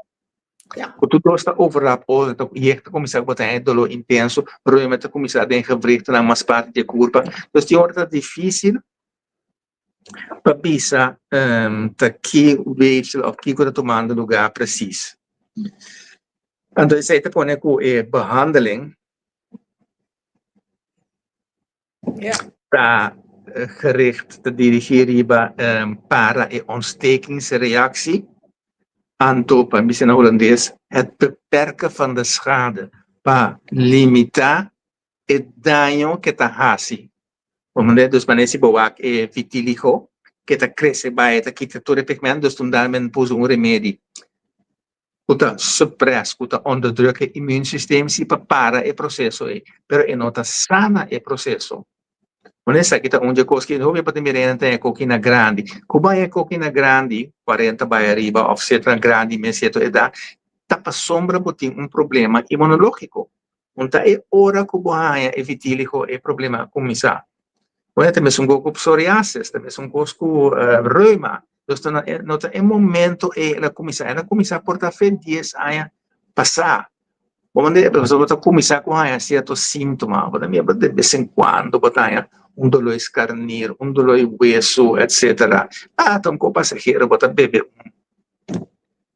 Ku tur dos ta overlap otro, ta yek ta kuminsá ku bo ta haña doló intenso, reuma ta kuminsá den gewrichtnan mas parti di e kurpa. Dus tin ora ta difísil pa bisa ta ki weefsel òf kiko ta tumando lugá presis. Anto esei ta pone ku e behandeling Ta gericht, ta dirigí riba para e ontstekingsreactie, anto pa bisa na hulandes het beperken van de schade, pa limitá e daño ke ta hasi. Dus manera si bo wak e vitiligo ke ta krese bai, ta kita tur e pigmento, dus ta un men puso un remedi. ku ta supres, ku ta onderdruk e immuunsysteem si pa para e proseso ei, pero e no ta sana e proseso. Bueno, esaki ta un dje kos ku hopi pa ta mira hende ta e kokina grandi. Ku bai e kokina grandi, kuarenta bai ariba òf sierto grandi mes sierto edat, ta pasobra bo tin un problema inmunológiko. Un ta e ora ku bo haña e vitiligo e problema a kuminsá. Bueno, ta mesun kos ku psoriasis, ta mesun kos ku reuma. Dus ta no ta e momento ei el a kuminsá, el a kuminsá por ta fe dies aña pasá. Bo manda pasobra bo ta kuminsá ku haña sierto síntoma, bo ta mira de bes en kuando bo ta haña un doló di skarnir, un doló di wesu, etsetera. Ah, ta un kos pasahero, bo ta bebe un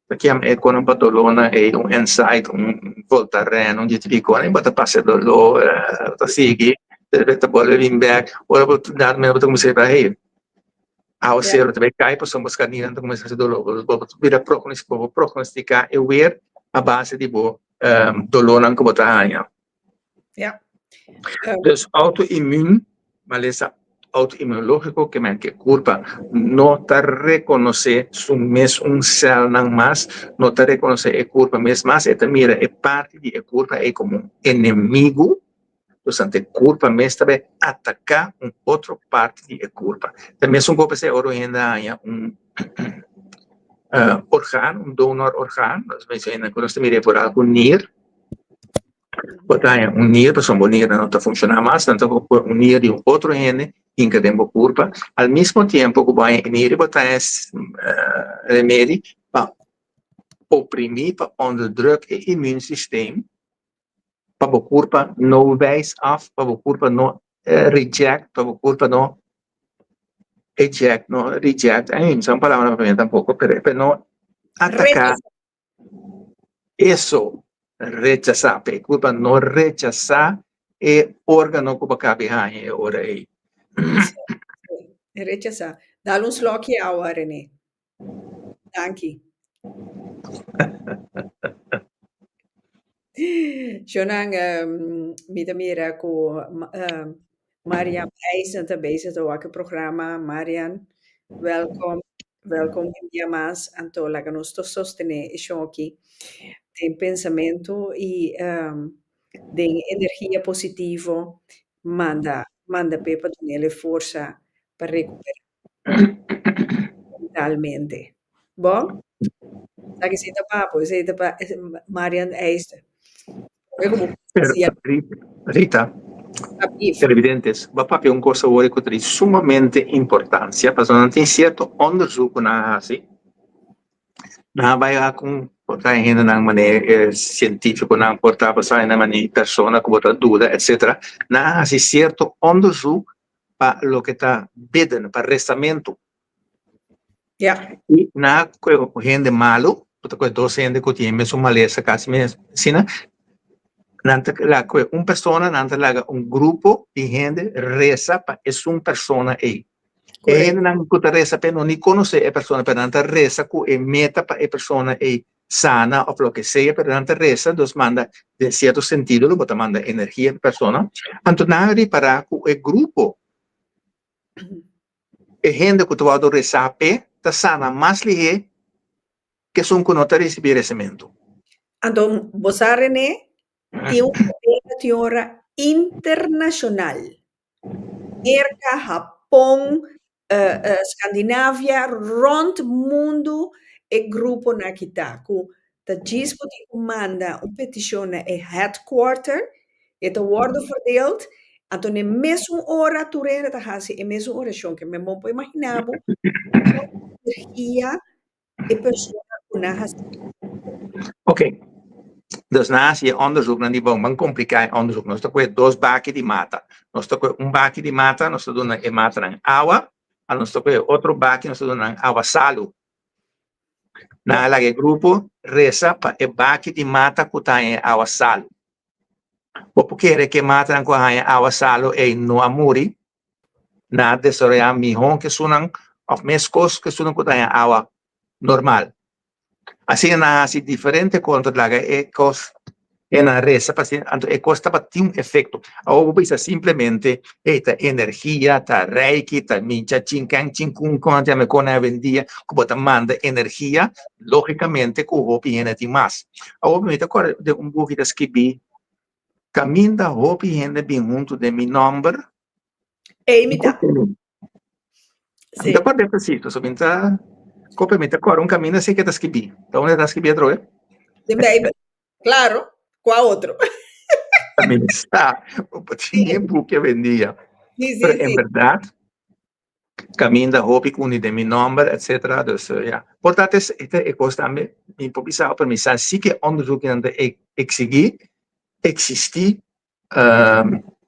Ta kiam e konan pa dolónan ei un NSAID, un Voltaren, un djitibikon, bo ta pasa e doló, bo ta sigui, despues ta bolbe bin bèk, ora bo ta bo ta kuminsá ripará hey, awasero ta bai kai pasobra bo skarninan ta kuminsá hasi doló, bo ta bira bo por prognostiká e wer a base di bo dolónan ku bo ta haña. Ja. Dus autoimmuun, malesa autoimmunológiko ke men ke kurpa no ta rekonosé su mes un sèlnan mas, no ta rekonosé e kurpa mes mas, e ta mira e parti di e kurpa ei komo un enemigu, dus ante e kurpa mes ta bai ataká un otro parti di e kurpa. Ta mesun kos p'esei ora un hende a haña un orgaan, un donor orgaan, nos ta mira e foral ku nir, Bo ta haña un nier pasobra bo niernan no ta funshoná mas, nan ta por un nier di un otro hende hinka den bo kurpa. Al mismo tiempo ku bo haña e nier bo ta haña remedi pa oprimí, pa onderdruk e immuunsysteem pa bo kurpa no wijs af, pa bo kurpa no. reject pa bo kurpa no eject no reject ay mi sa un palabra na papiamento tampoco pero pa no ataca eso rechasa pa e kurpa no rechasa e organo ku bo kabi haña e ora ei. Rechasa. Dal un slokje awa Rene. Danki. Shonan, mi ta mira ku Marian Eisen ta bezig ta wak e programa. Marian, welkom. Welkom un dia mas. Anto laga nos tur sostené e show aki den pensamentu i den energia positivo. Manda, manda p'e pa dun'el e forsa pa rekuperá. Mentalmente. Bo? Sa ki esei ta pa bo, esei ta pa Marian Eisner. Pero, Rita, televidentes, bo a papia un kos awor ku ta di sumamente importansia, pasobra nan tin sierto onderzoek ku nan a hasi, nan a bai wak un por ta e hendenan manera e sientífikonan por ta pasá e manera persona ku bo ta duda etcetera, nan a hasi sierto onderzoek pa loke ta bidden, pa rezamentu. Ja. I na ku hende malu, ku ta kue dos hende ku tin e mesun malesa kasi mes asina, nan ta laga kue un persona, nan ta laga un grupo di hende resa pa esun persona ei. E hendenan ku ta resa p'e no ni konosé e persona, pero nan ta resa ku e meta pa e persona ei sana of loke sea, pero nan ta resa, dus manda den cierto sentido lo bo ta manda energia pa persona, anto nan a ripara cu e grupo, e hende cu ta wordo resa p'e ta sana mas lihe ke esun cu no ta ricibi resamento. Anto bo sa Rene, tin un cadena tin ora internacional. Merka, Hapon, Skandinavia, rònt mundu e gruponan aki ta ku ta djis bo tin ku manda un petishon na e headquarter, e ta wòrdu verdeeld, anto na e mesun ora tur hende ta hasi e mesun orashon, ke men bo por imaginá bo energia e persona ku nan hasi. Ok, dus nan hasi e onderzoeknan di bon, ban kompliká e onderzoek. Nos ta kohe dos baki di mata. Nos ta kohe un baki di mata, nos ta duna e matanan awa, a nos ta kohe otro baki, nos ta duna nan awa salu. Nan a laga e grupo resa pa e baki di mata ku ta haña e awa salu. Bo por kere ku e matanan ku a haña awa salu ei no a muri? Nan a desaroyá mihó ku esunnan òf meskos ku esunnan ku ta haña awa normal. Asina nan a hasi diferente kontra laga e kos e nan resa pa asina anto e kos tabatin un efekto. Awor bo bisa simplemente ey ta energia, ta reiki, ta mincha chinken chinkun kon nan ta yama e kon awendia ku bo ta manda energia, logikamente ku hopi hende tin mas. Awor mi ta kòrda den un buki ta skibí kaminda hopi hende bin huntu den mi nòmber. Ey mi ta. Mi ta kòrda precies, pasobra mi ta kope mi ta kòrda un kaminda si ke ta skibí. Ta unda ta skibí atrobe? Den Bijbel, klaro, kua otro? Mi sa, bo tin e buki awendia. Sí, sí, Pero en sí. bèrdat, kaminda hopi ku uni den mi nòmber, etcetera, dus ya. Por ta e kos tambe, mi por bisa, pero mi sa si ke onderzoeknan ta eksigí, eksistí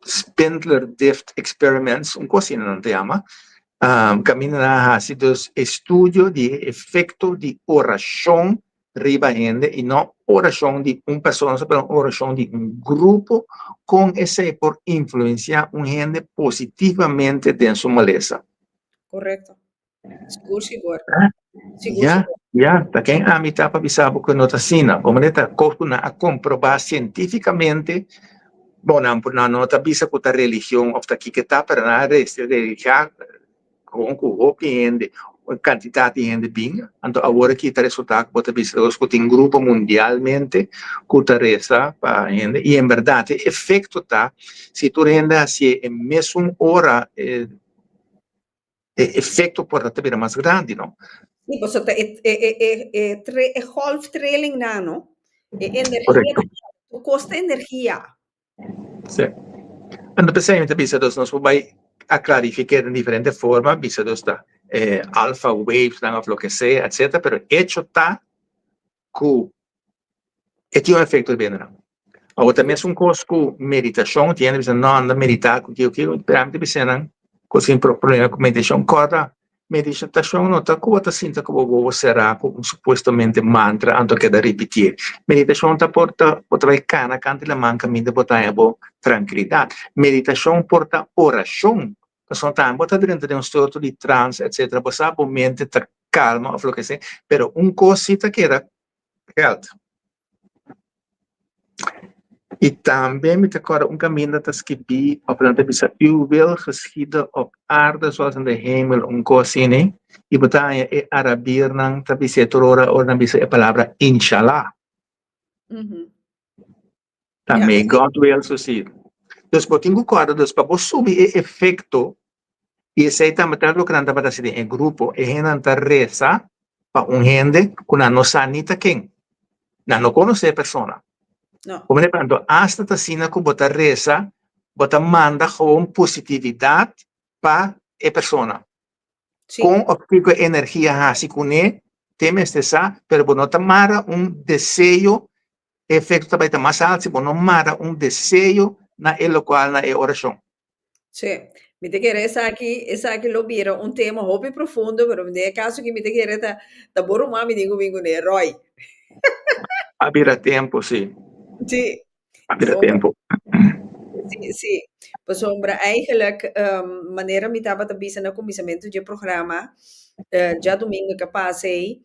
Spindler Drift Experiments, un kos asina nan ta yama, kaminda nan a hasi dus estudio di e efekto di orashon riba hende i no orashon di un persona so pero orashon di un grupo kon esei por influensiá un hende positivamente den su malesa. Korekto. Sigur, sigur. Sigur, Ya, sigur. ya, ta ken ami ta pa bisa bo ku no ta asina. Bo manera ta kos ku nan a komprobá sientífikamente, bo nan por nan no ta bisa ku ta religion òf ta kiko ta, pero nan a religiá kon ku hopi hende, un kantidat di hende bin, anto awor aki ta resultá ku bo ta bisa nos ku tin grupo mundialmente ku ta resa pa hende i en bèrdat e efekto ta si tur hende hasié e mesun ora e e efecto por ta bira mas grandi, no? Sí, pasobra ta e, e, e, e, e, tre, e golftrailing nan, no? E energia, Correcto. tur kos ta energia. Sí. Anto p'esei mi ta bisa dus nos por bai a klarifiké den diferente forma, bisa dus ta eh, alpha waves nan of loke sea, etcetera, pero hecho ta ku e tin un efecto riba hende nan. Awor ta mesun kos ku meditashon, tin hende bisa no anda meditá ku kiko kiko, pero ami ta bisa nan ku tin problema ku meditashon, kòrda meditashon no ta ku bo ta sinta ku bo wowo será ku un supuestamente mantra anto keda ripitié. Meditashon ta por ta bo ta bai kana kanta di laman kaminda bo ta haña bo trankilidat. Meditashon por ta orashon, pasobra tambe bo ta drenta den un sorto di trans etcetera, bo sa bo mente ta kalma òf loke sea, pero un kos si ta keda geld. I tambe mi ta kòrda un kaminda ta skibí òf nan ta bisa Uw wil geschiede op aarde zoals in de hemel, un kos asina, i bo ta haña e arabirnan ta bis'é tur ora ora nan bisa e palabra inshallah. Ta may God will succeed. Dus bo tin ku kòrda dus pa bo subi e efekto i esei tambe ta loke nan tabata hasi den e grupo, e hendenan ta resa pa un hende ku nan no sa ni ta ken. Nan no konosé e persona. Bo mira anto asta ta asina ku bo ta resa, bo ta manda gewoon positividat pa e persona. Kon òf kiko e energia hasi kuné te mester sa, pero bo no ta mara un deseo E efecto ta bai ta mas alto si bo no mara un deseo na e locual na e oracion. Sí, mi ta kere esaki, esaki lo bira un tema hopi profundo, pero den e caso aki mi ta kere ta, ta bo ruman mi tin cu bin cune, Roy. A bira tempo, sí. Sí. A bira tempo. Sí, sí. Pasobra eigenlijk, manera mi tabata bisa na kuminsamentu dje programa, djadumingu ke pasa ei,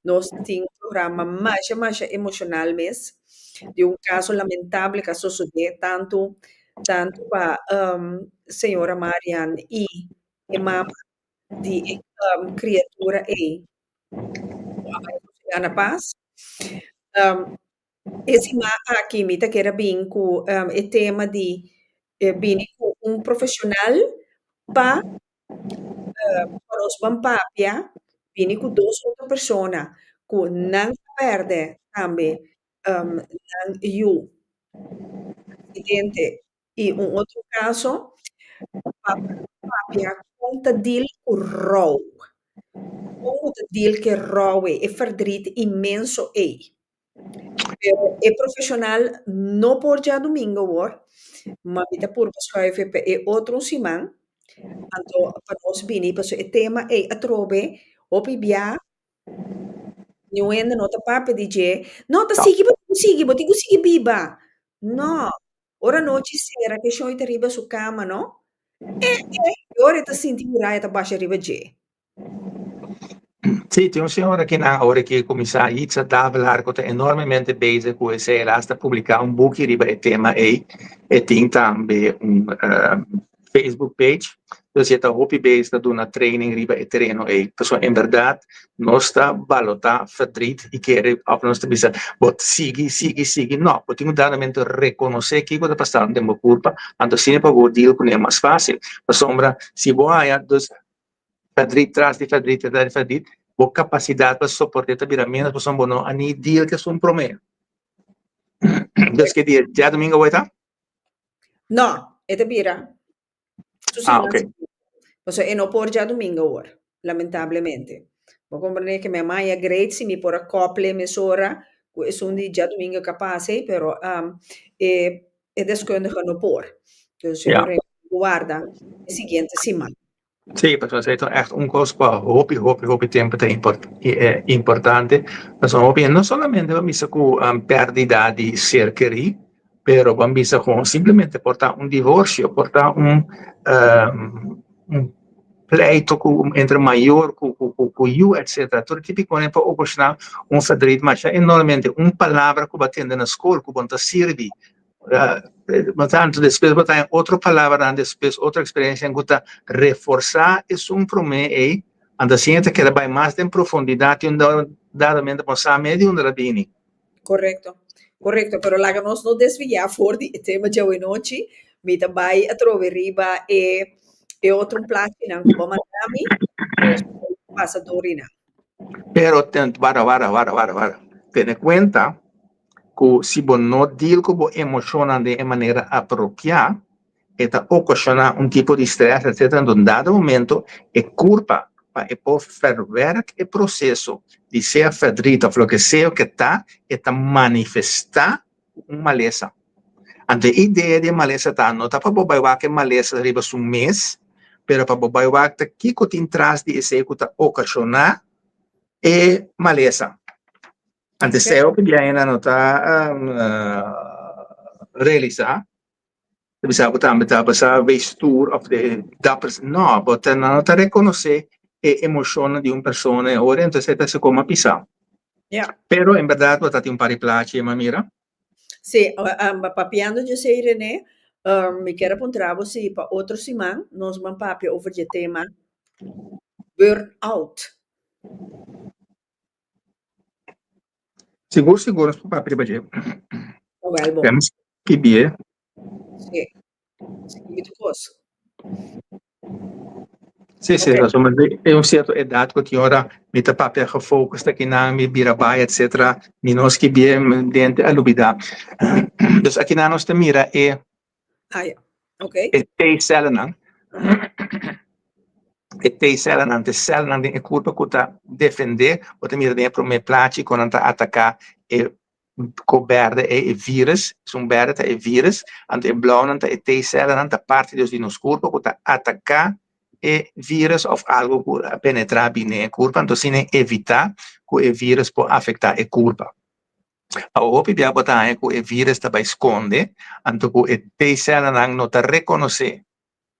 nos tin un programa masha masha emoshonal mes, di un kaso lamentable ku a sosodé tantu tantu pa señora Marian i e mama di e kriatura ei ku a bai sosegá na pas. E siman aki mi ta kere bin ku e tema di bini ku un profeshonal pa pa nos ban papia, bini ku dos otro persona ku nan a pèrdè tambe nan yu aksidente i un otro kaso pa papia kon ta deal ku rou, kon bo ta deal ku e rou ei, e verdriet inmenso ei. Pero e profesional no por djadumingo awor, ma mi ta purba schuiven pa e otro un siman, anto pa nos bini pasobra e tema ei atrobe hopi bia niun hende no ta papia di dje, no ta sigui bo tin ku sigui bo tin ku sigui biba, no, ora nochi sera ke shoi ta riba su kama no, eh eh e ora e ta sinti muraya ta basha riba dje. Sí, tin un señora ki nan ora ki kuminsá Yitza Davelaar ku ta enormemente bezig ku esei. El a hasta publiká un buki riba e tema ei. E tin tambe un Facebook page. Dus e ta hopi bezig ta duna training riba e tereno ei. Pasobra en bèrdat nos ta balotá verdriet i kere òf nos ta bisa bo sigui, sigui, sigui. No, bo tin ku dado momento rekonosé kiko ta pasando den bo kurpa, anto asina pa bo deal kuné mas fásil. Pasobra si bo haña dus Verdriet tras di verdriet tras di verdriet, bo kapasidat pa soport'é ta bira ménos pasobra bo no a ni deal ku esun promé. Dus ke dia djadumingu awor ta? No, e ta bira su Ah, siman ok. siguiente. Pasobra e no por djadumingu awor, lamentablemente. Bo komprendé ke mi a maya great si mi por a kopl'é mesora ku esun di djadumingu ka pasa ei, pero e e deskundige no por. Dus Ja. e warda e siguiente siman. Sí, pasobra esei ta ègt un kos ku hopi, hopi, hopi tempu ta importante. Pasobra hopi hende no solamente bo bisa ku pèrdida di ser kerí, pero bo bisa ku simplemente por ta un divorsio, por ta un un pleito ku entre mayor ku ku yu etcetera. Tur típikonan por okashoná un verdriet masha enormemente. Un palabra ku bo a tende na skol ku bo no ta sirbi. Por tanto, despues bo ta haña otro palabranan despues, otro eksperensianan ku ta reforsá esun promé ei, anto asina e ta keda bai mas den profundidat i un dado momento bo sa medio unda ta bini. Korekto, korekto, pero laga nos no desviá for di e tema djawe nochi. Mi ta bai atrobe riba e e otro plachinan ku bo manda mi, nos por pasa dor di nan. Pero ten, wara, wara, wara, wara, wara. Tene kuenta ku si bo no deal ku bo emoshonnan den e manera apropiá, e ta okashoná un tipo di strès, etcetera. Enton, un dado momento e kurpa pa e por verwerk e proseso di sea verdriet òf loke sea ke ta, e ta manifestá ku un malesa. Anto e idea di e malesa ta no ta pa bo bai wak e malesa riba su mes, pero pa bo bai wak ta kiko tin tras di esei ku ta okashoná e malesa. Anto esei hopi bia nan no ta realisá. Ta bisa bo tambe ta basa wees stoer of de dapper. No, bo ta nan no ta rekonosé e emoshonnan di un persona e ora entonces e ta hasi koma pisá. Pero en bèrdat bo ta tin un par di plachi e mira. Sí, papiando dje esei René, mi kier a puntra bo si pa otro siman nos ban papia over dje tema burn-out. Sigur, sigur, nos por papia riba dje. Wel bon. Tem skibie. Sí. Skibi tu kos. Sí, sí, okay. Pasobra e un cierto edad cu tin ora mi ta papia gefocust akinan, mi bira bai, etcetera, mi no skibie, mi dente a lubida. Dus akinan nos ta mira e Ah, ja. Okay. E T-cellennan. E T-cellennan ta e celnan den e curpa cu ta defende, bo ta mira den e prome plachi con nan ta ataca e cu berde e e virus, esun berde ta e virus, anto e blauwnan ta e T-cellennan, ta parti dus di nos curpa cu ta ataca e virus of algo cu a penetra bini den e curpa, anto asina e evita cu e virus por afecta e curpa. Awo hopi bia bo ta haña ku e virus ta bai skonde, anto ku e T-sèlnan no ta rekonosé.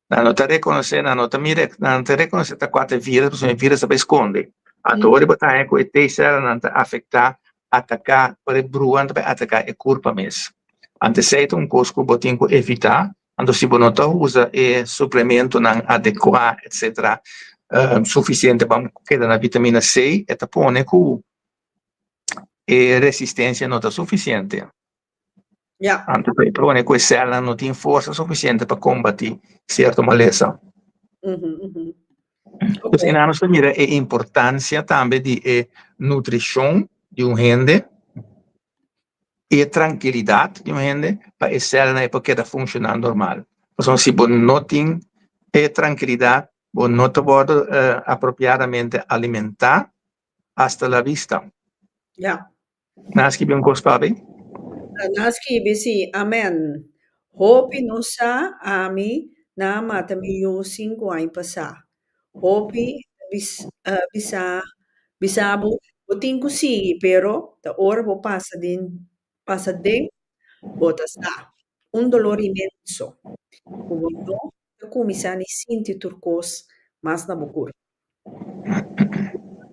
Nan no ta rekonosé, nan no ta mira, nan no ta rekonosé ta kua ta e virus, pasobra e virus ta bai skonde. Anto ora bo ta haña ku e T-sèlnan ta afektá, ataká, ora e bruanan ta bai ataká e kurpa mes. Anto esei ta un kos ku bo tin ku evitá, anto si bo no ta usa e suplementonan adekuá etsetera sufisiente pa keda na vitamina C, e ta pone ku e resistencia no ta suficiente. Ja. Anto e pone cu e celnan no tin forsa suficiente pa combati cierto malesa. Dus okay. nos ta mira e importancia tambe di e nutricion di un hende y e tranquilidad di un hende pa e celnan e por keda funciona normal. Pasobra si bo no tin e tranquilidad, bo no ta wordo apropiadamente alimenta, Hasta la vista. Ja. Nan a skibi un kos papi? Nan a skibi si, amen. Hopi no sa ami nan a mata mi yu sinku aña pasá. Hopi ta bisa bisa bo, bo tin ku sigui pero ta ora bo pasa den pasa den bo ta sa. Un dolor inmenso ku bo no ta kuminsá ni sinti tur kos mas na bo kurpa.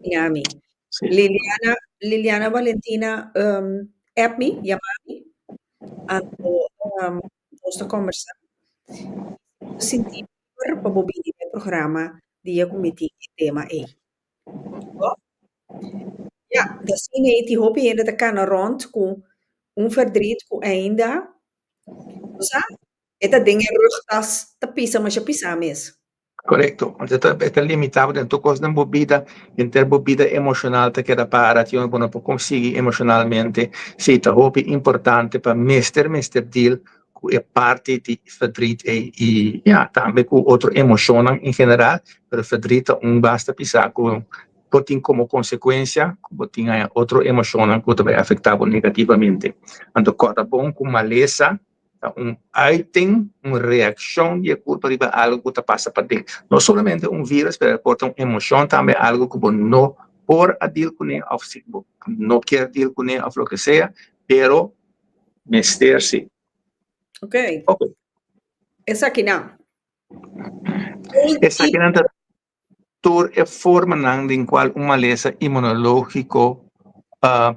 Miami. Sí. Liliana, Liliana Valentina, um, app mi, yama mi. Anto, um, nos ta conversa. Sinti liber pa bo bini den programa dia ku mi tin e tema ei. Bo? Ja, ta asina ei tin hopi hende ta kana rond ku un verdriet ku ainda, bo sa, e ta den e rugtas ta pisa masha pisa mes. Korekto. E ta e ta limitá bo den tur kos den bo bida, henter bo bida emoshonal ta keda para, tin ora bo no por konsigi emoshonalmente. Sí, ta hopi importante pa mester mester deal ku e parti di verdriet ei i ya, tambe ku otro emoshonnan en general, pero verdriet ta un basta pisá ku por tin komo konsekuensia ku bo tin haña otro emoshonnan ku ta bai afektá bo negativamente. Anto kòrda bon ku malesa Ta un uiting, un reaccion di e curpa riba algo cu ta pasa paden. No solamente un virus, pero por ta un emocion tambe, algo cu bo no por a deal cune of si bo no kier deal cune of loke sea, pero mester si. Ok. Ok. Esakinan. Esakinan ta tur e formanan den cual un malesa inmunologico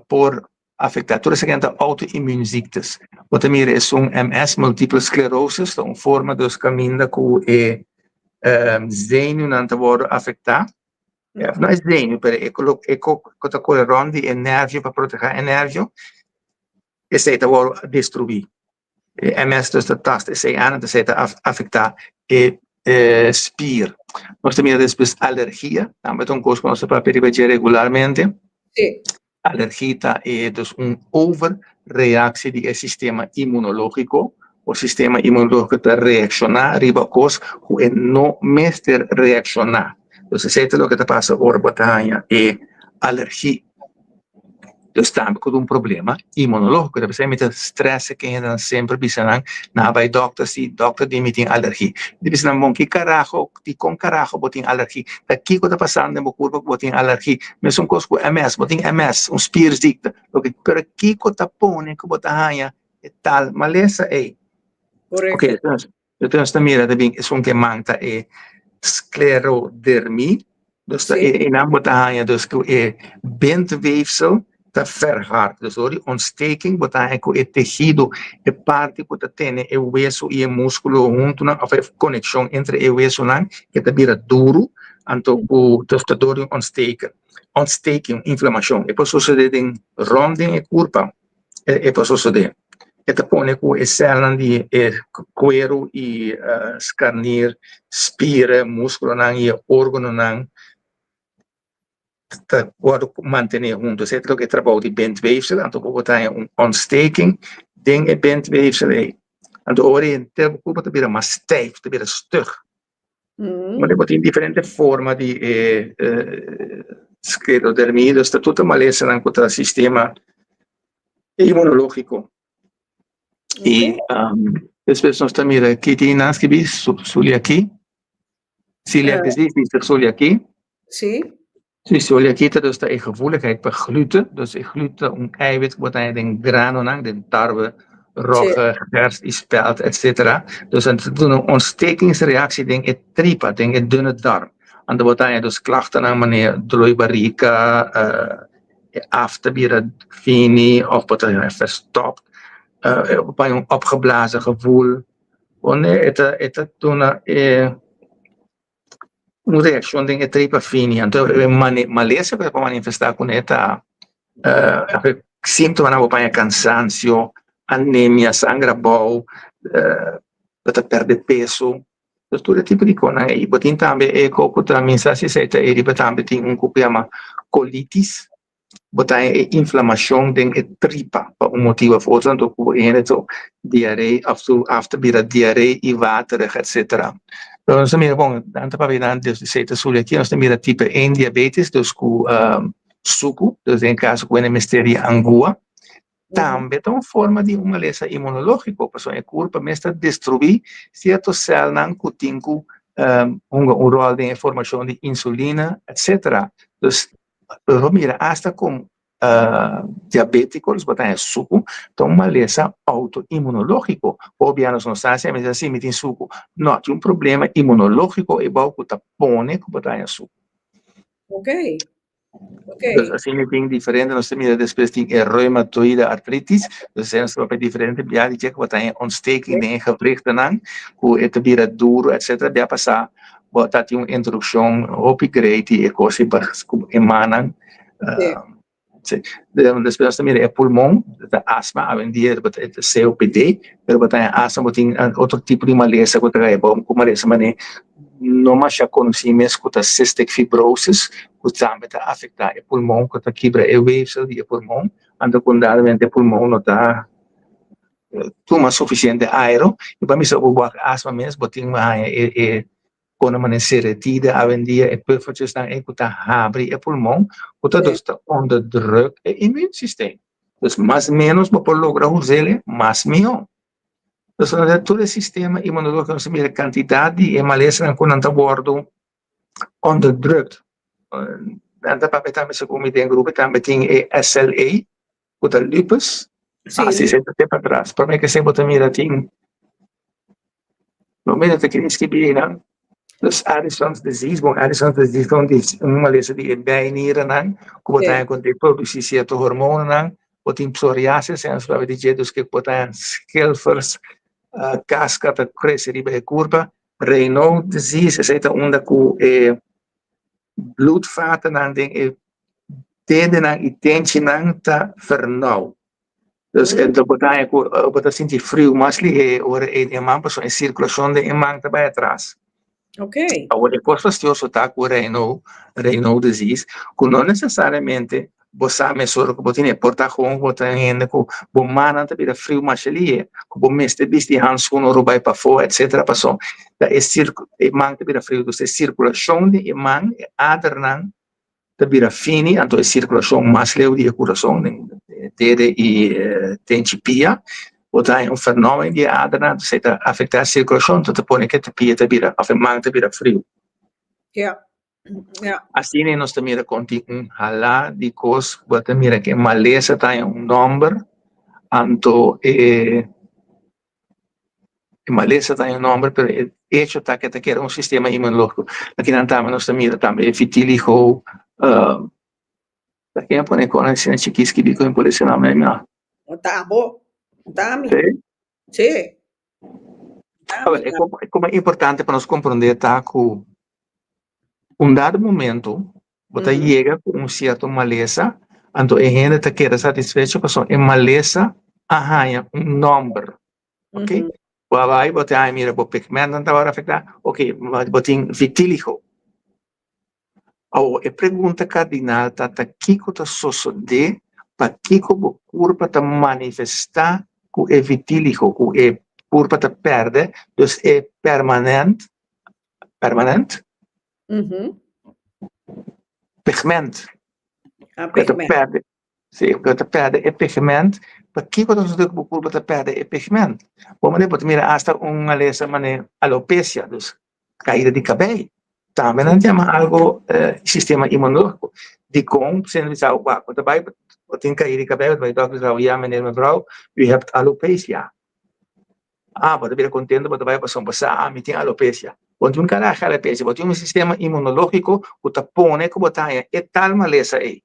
por afecta. Tur esaki nan ta auto-immuunziektes. Bo ta mira esun MS, multiple sclerosis, ta un forma dus caminda cu e zenuwnan ta wordo afecta. No e zenuw, pero e cu ta core rond di e nervio pa proteha e nervio, esey ta wordo destrui. E MS dus ta tast esei aan, esei ta afektá e spier. Nos ta mira despues alergia, tambe ta un kos ku nos ta papia riba dje regularmente. Sí. Alergia ta e dus un overreactie di e sistema inmunológiko. Bo sistema inmunológiko ta reakshoná riba kos ku e no mester reakshoná. Dus esei ta loke ta pasa ora bo ta haña e alergia. Dus tambe ku ta un problema inmunológiko. Ta p'esei mi ta stress e hendenan semper bisa nan, nan a bai dòkter si dòkter di mi tin alergi. Mi ta bisa nan, bon ki karaho, dikon karaho bo tin alergi? Ta kiko ta pasando den bo kurpa ku bo tin alergi? Mesun kos ku MS, bo tin MS, un spierziekte, oke, pero kiko ta pone ku bo ta haña e tal malesa ei? Korekto. Oke, Entonces ta mira ta bin esun ke man ta e sclerodermie, dus ta e nan bo ta haña dus ku e bindweefsel ta verhard, dus dor di ontsteking bo ta haña ku e tehido, e parti ku ta tene e weso i e muskulo huntunan òf e konekshon entre e wesonan ke ta bira duru, anto ku dus ta dor di un ontsteken, ontsteking, inflamashon, e por sosode den rònt den e kurpa. E por sosodé. E ta pone ku e sèlnan di e kueru i skarnir, spier, múskulonan i e órganonan ta wòrdu mantené huntu. Esei ta loke e trabou di bindweefsel. Anto bo ta haña un ontsteking den e bindweefsel ei. Anto ora henter bo kurpa ta bira mas stijf, ta bira stug. Mane bo tin diferente forma di e sclerodermia, dus ta tur ta malesanan ku ta sistema inmunológiko. I despues nos ta mira ki tin nan skibí celiakia, celiac disease, dice celiakia. Sí. Sí, celiakia ta dus ta e gevoeligheid pa gluten, dus e gluten ta un eiwit ku bo ta haña den granonan, den tarwe, rogge, gerst i spelt etcetera. Dus ta duna un ontstekingsreactie den e tripa, den e dunne darm. Anto bo ta haña dus klachtennan manera dolor barika, e af ta bira fini of bo ta haña verstopt, bo ta haña un opgeblazen gevoel. E ta e ta duna e. Un reaccion den e tripa fini, anto e malesa ku e por manifesta kuné ta sintomanan bo paña cansancio, anemia, sanger abou, bo ta perde peso, dus tur e tipo di konan ei. Bo tin tambe e ku ta minsa si esei ta e riba tambe tin un ku yama colitis. Bo ta haña e inflamashon den e tripa pa un motibu of otro, anto ku e hende su diaree of su af ta bira diaree i waterig etcetera. Pero nos ta mira bon, nan ta papia nan dus esei ta suli aki, nos ta mira tipo één diabetes, dus ku suku, dus den e kaso ku hende mester di angua, tambe ta un forma di un malesa inmunológiko, pasobra e kurpa mes ta destruí sierto sèlnan ku tin ku hunga un ròl den e formashon di insulina etcetera. Dus Bo mira asta kon diabétiko, dus bo ta haña suku, ta un malesa outoinmunológiko. Hopi bia nos no sa si a mester si mi tin suku. No, tin un problema inmunológiko ebou ku ta pone ku bo ta haña suku. Ok, ok. Dus asina tin diferente, nos ta mira despues tin e reumatoïde artritis, dus esei nos ta papia diferente bia di dje ku bo ta haña ontsteking den e gewrichtennan, ku e ta bira duru etcetera. Bia pasá Bo ta tin un introduccion hopi great di e cos y cu e mannan. Sí. Despues nos ta mira e pulmon, ta asma, awendia e ta COPD, pero bo ta haña asma, bo tin otro tipo di malesa cu ta cay abou, cu malesa mane no masha conoci mes cu ta cystic fibrosis, cu tambe ta afecta e pulmon, cu ta kibra e weefsel di e pulmon, anto cu dadamente e pulmon no ta tuma sufisiente airo i pa misa bo wak asma mes bo tin haña e e kono manera seretida awendia e puffertjesnan ei ku ta habri e pulmon ku ta dus ta onderdruk e immuunsysteem. Dus mas menos bo por logra huzele mas mihó. Dus tur e sistema inmunologiko nos ta mira kantidat di e malesanan ku nan ta wòrdu onderdrukt. Nan ta papia tambe segun mi den grupo tambe tin e SLA ku ta lupus. Sí. Así se ta pa atras. Prome ke se bo ta mira tin no mira ta kere skibi einan. Dus Addison's disease, bon Addison's disease ta un malesa di e bijniernan ku bo ta haña ku ta produsí sierto hormonanan. Bo tin psoriasis, esei nos papia di dje, dus ke bo ta haña schilfers, kaska ta krese riba e kurpa. Raynaud disease, esei ta unda ku e bloedvatennan den e dedenan i tenchinan ta vernauw. Dus e bo ta haña ku bo ta sinti friu mas lihé ora e den man pasobra e sirkulashon den e man ta bai atras. Ok. Awor e kos fastioso ta ku Raynaud, Raynaud disease, ku no nesesariamente bo sa mesora ku bo tene, por ta gewoon ku bo ta un hende ku bo mannan ta bira friu masha lihé, ku bo mester bisti hanskun ora bo bai pafó etcetera pasobra ta e sirku e man ta bira friu, dus e sirkulashon di e man, e adernan. ta bira fini, anto e sirkulashon mas leu di e kurason, den dede i tenchi pia, bo ta haña un fenómeno di e adernan, anto esei ta afektá e sirkulashon, anto ta pone ku e pia ta bira òf e man ta bira friu. Ja. Ja. Asina nos ta mira kon tin un halá di kos, bo ta mira ku e malesa ta haña un nòmber, anto e E malesa ta un nomber, pero e hecho ta ke ta keda un sistema inmunológiko. Akinan tambe nos ta mira tambe e vitiligo, uh, ta ken a pone kon asina chikí skibí ku mi por lesa nan na. No ta abo, no ta ami. Sí? Sí. Ta A ber, e como, e como importante pa nos comprende ta ku un dado momento bo ta yega ku un cierto malesa, anto e hende ta keda satisfecho pasobra e malesa a haña un nomber. Ok? Bo a bai, bo ta haña mira bo pigmentnan ta wòrdu afektá, ok, bo tin vitiligo. Awor, e pregunta kardinal ta, ta kiko ta sosodé, pakiko bo kurpa ta manifestá ku e vitiligo, ku e kurpa ta pèrdè, dus e permanent, permanent? Pigment. Ah, Ku ta pigment. pèrdè. Si bo ta pèrdè e pigment, pakiko ta sosodé ku bo kurpa ta pèrdè e pigment? Bo manera bo ta mira asta un malesa manera alopecia, dus kaida di kabei, tambe nan yama algo sistema inmunológiko. Dikon? Pasobra nan bisa wak, bo ta bai, bo tin kaida di kabei, bo ta bai dòkter bisa ya meneer, mevrouw, u hebt alopecia. Ah, bo ta bira kontento, bo ta bai pasobra bo sa, ah, mi tin alopecia. Bo no tin un karaha alopecia, bo tin un sistema inmunológiko ku ta pone ku bo ta haña e tal malesa ei.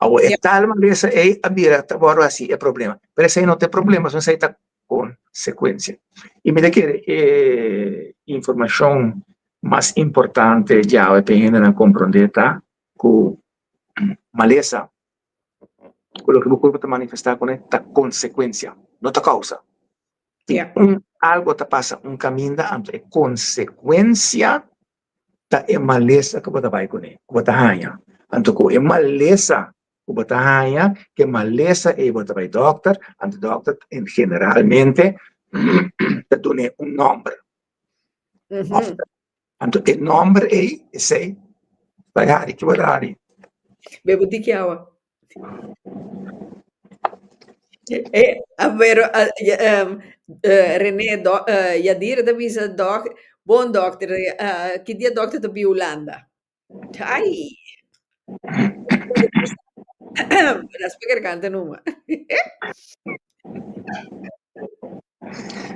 Awor e tal malesa ei a bira ta wòrdu hasi e problema. Pero esei no ta e problema, sino esei ta konsekuensia. I mi ta kere e informashon mas importante djawe pa e hendenan komprondé ta ku malesa, ku loke bo kurpo ta manifestá kuné ta konsekuensia, no ta kousa. Tin un algu ta pasa un kaminda anto e konsekuensia ta e malesa ku bo ta bai kuné, ku bo ta haña. Anto ku e malesa ku bo ta haña, ku e malesa ei bo ta bai dòkter, anto dòkter generalmente ta dun'é un nòmber. Òf anto e nòmber ei, esei bai hari, ki bo ta hari? Bebe un tiki awa. Eh, a pero René, do, Yadira ta bisa dok, bon dokter, ki dia dokter ta bi Hulanda? Ai! Raspa garganta numa.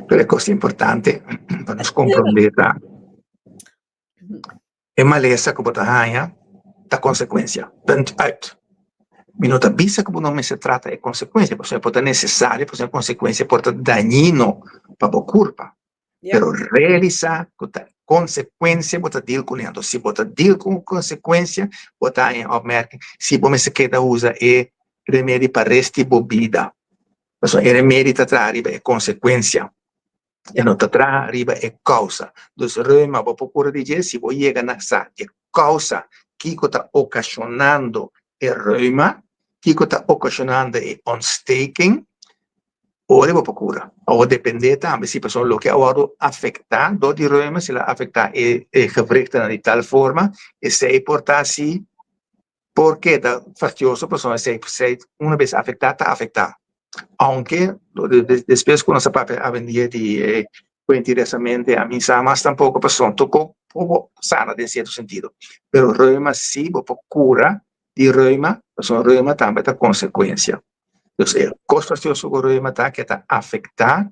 Pero e kos importante pa nos komprondé ta E malesa ku bo ta haña ta konsekuensia. Punt uit. Mi no ta bisa ku bo no mester trata e konsekuensia, pasobra e por ta nesesario, pasobra e konsekuensia por ta dañino pa bo kurpa. Pero realisá ku ta konsekuensia bo ta deal kuné. Anto si bo ta deal ku un konsekuensia, bo ta haña e opmerking si bo mester keda usa e remedi pa rest di bo bida. Pasobra e remedi ta traha riba e konsekuensia. E no ta traha riba e kousa. Dus reuma bo por kura di dje si bo yega na sa e kousa, kiko ta okashonando e reuma, kiko ta okashonando e ontsteking, ora bo por kura. Awor depende tambe si pasobra loke a wòrdu afektá dor di reuma, si el a afektá e gewrichtennan di tal forma, esei por ta si Por keda fastioso pasobra esei esei una bes afektá ta afektá. Aunke despues ku nos a papia awendia di e kuentiresamente a mi sa mas tampoko pasobra toko por sana den sierto sentido. Pero reuma si bo por kura di reuma pasobra reuma tambe ta konsekuensia. Dus e kos fastioso ku reuma ta ke ta afektá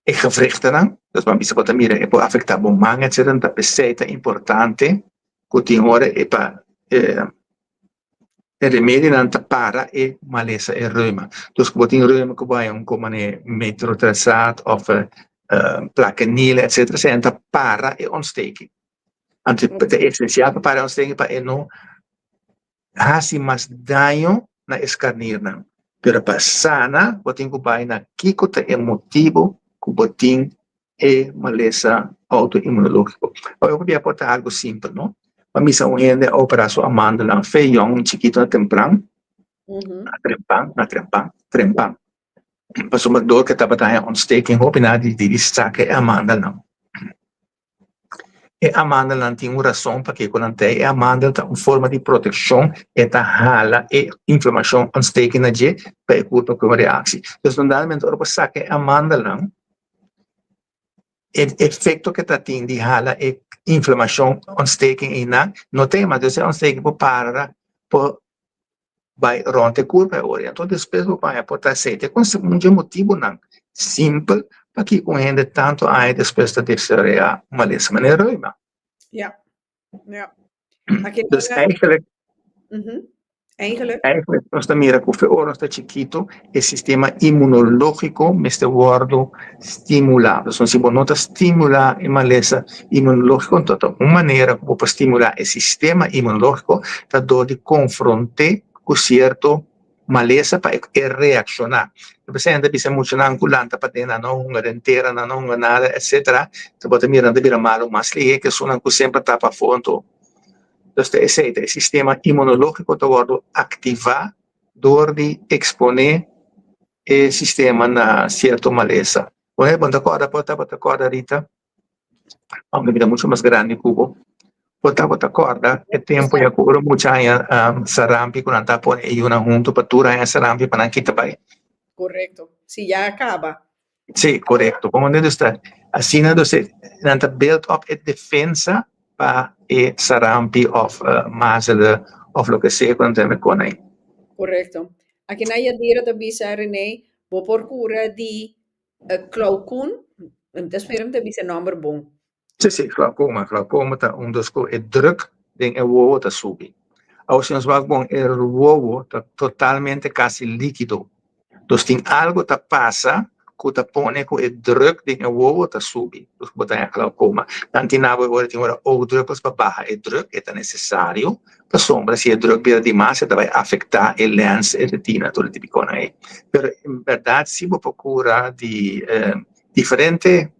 e gewrichtennan, dus ban bisa bo ta mira e por afecta bo man etcetera, ta pesey ta importante cu tin ora e pa e remedionan ta para e malesa e reuma, dus cu bo tin reuma cu bo haya un como mane methotrexaat of plaquenil etcetera esey ta para e ontsteking, anto ta esencial pa para e ontsteking pa e no hasi mas daño na e skarnirnan. Pero pa sana bo tin ku bai na kiko ta e motibu ku bo tin e malesa outoinmunológiko. Awor hopi bia por ta algu simpel, no? Pa misa un hende a operá su amandelnan fe yòn chikitu na tempran, na trempan, na trempan, trempan. Pasobra dor ke tabata haña ontsteking hopi nan a disidí di saka e amandelnan. E amandelnan tin un rason pakiko nan ta ei. E amandel ta un forma di protekshon, e ta hala e inflamashon, ontsteking na dje pa e kurpa ku un reaksi. Dus normalmente ora bo saka e amandelnan, e efekto ke ta tin di hala e inflamashon, ontsteking einan no ta ei mas. Dus e ontsteking por para, por bai rond e kurpa e ora. Anto despues bo paña por ta aceite. Kon se un dje motibunan simpel pakiko un hende tantu aña despues ta desaroyá un malesa manera reuma. Ja, ja. Dus eigenlijk, Eigenlijk? Eigenlijk nos ta mira ku fe ora nos ta chikitu e sistema inmunológiko mester wòrdu stimulá. Dus si bo no ta stimulá e malesa inmunológiko, anto ta un manera ku bo por stimulá e sistema inmunológiko ta dor di konfront'é ku sierto malesa pa e reakshoná. P'esei nan ta bisa muchanan ku lanta paden nan no hunga den tera, nan no hunga nada etsetera, ta bo ta mira nan ta bira malu mas lihé ke esunnan ku semper ta pafó. Anto dus ta esei ta e sistema inmunológiko ta wòrdu aktivá dor di eksponé e sistema na sierto malesa. Bo ta kòrda, bo tabata kòrda Rita, aunke mi ta mucho mas grandi ku bo, bo tabata kòrda e tempu ya ku ora mucha haña sarampi ku nan ta pone e yunan huntu pa tur haña sarampi pa nan kita bai? Korekto, si ya a kaba. Si, korekto. Komo dus ta asina dus nan ta build up e defensa pa e sarampi òf mazelen òf loke sea ku nan ta mekon ei. Korekto. Aki na Yadira ta bisa Rene, bo por kura di Klaukun, mi ta spera mi ta bisa e nòmber bon. Sí, sí, glaukoma. Glaukoma ta un dos ku e druk den e wowo ta subi. Awor si nos wak bon e wowo ta totalmente kasi líkido. Dus tin algu ta pasa ku ta pone ku e druk den e wowo ta subi. Dus bo ta haña glaukoma. Nan tin nabo e ora tin ora oogdruppels pa baha e druk, e ta nesesario pasobra si e druk bira dimas e ta bai afektá e lens, e retina, tur e tipikonan ei. Pero en bèrdat si bo por kura di diferente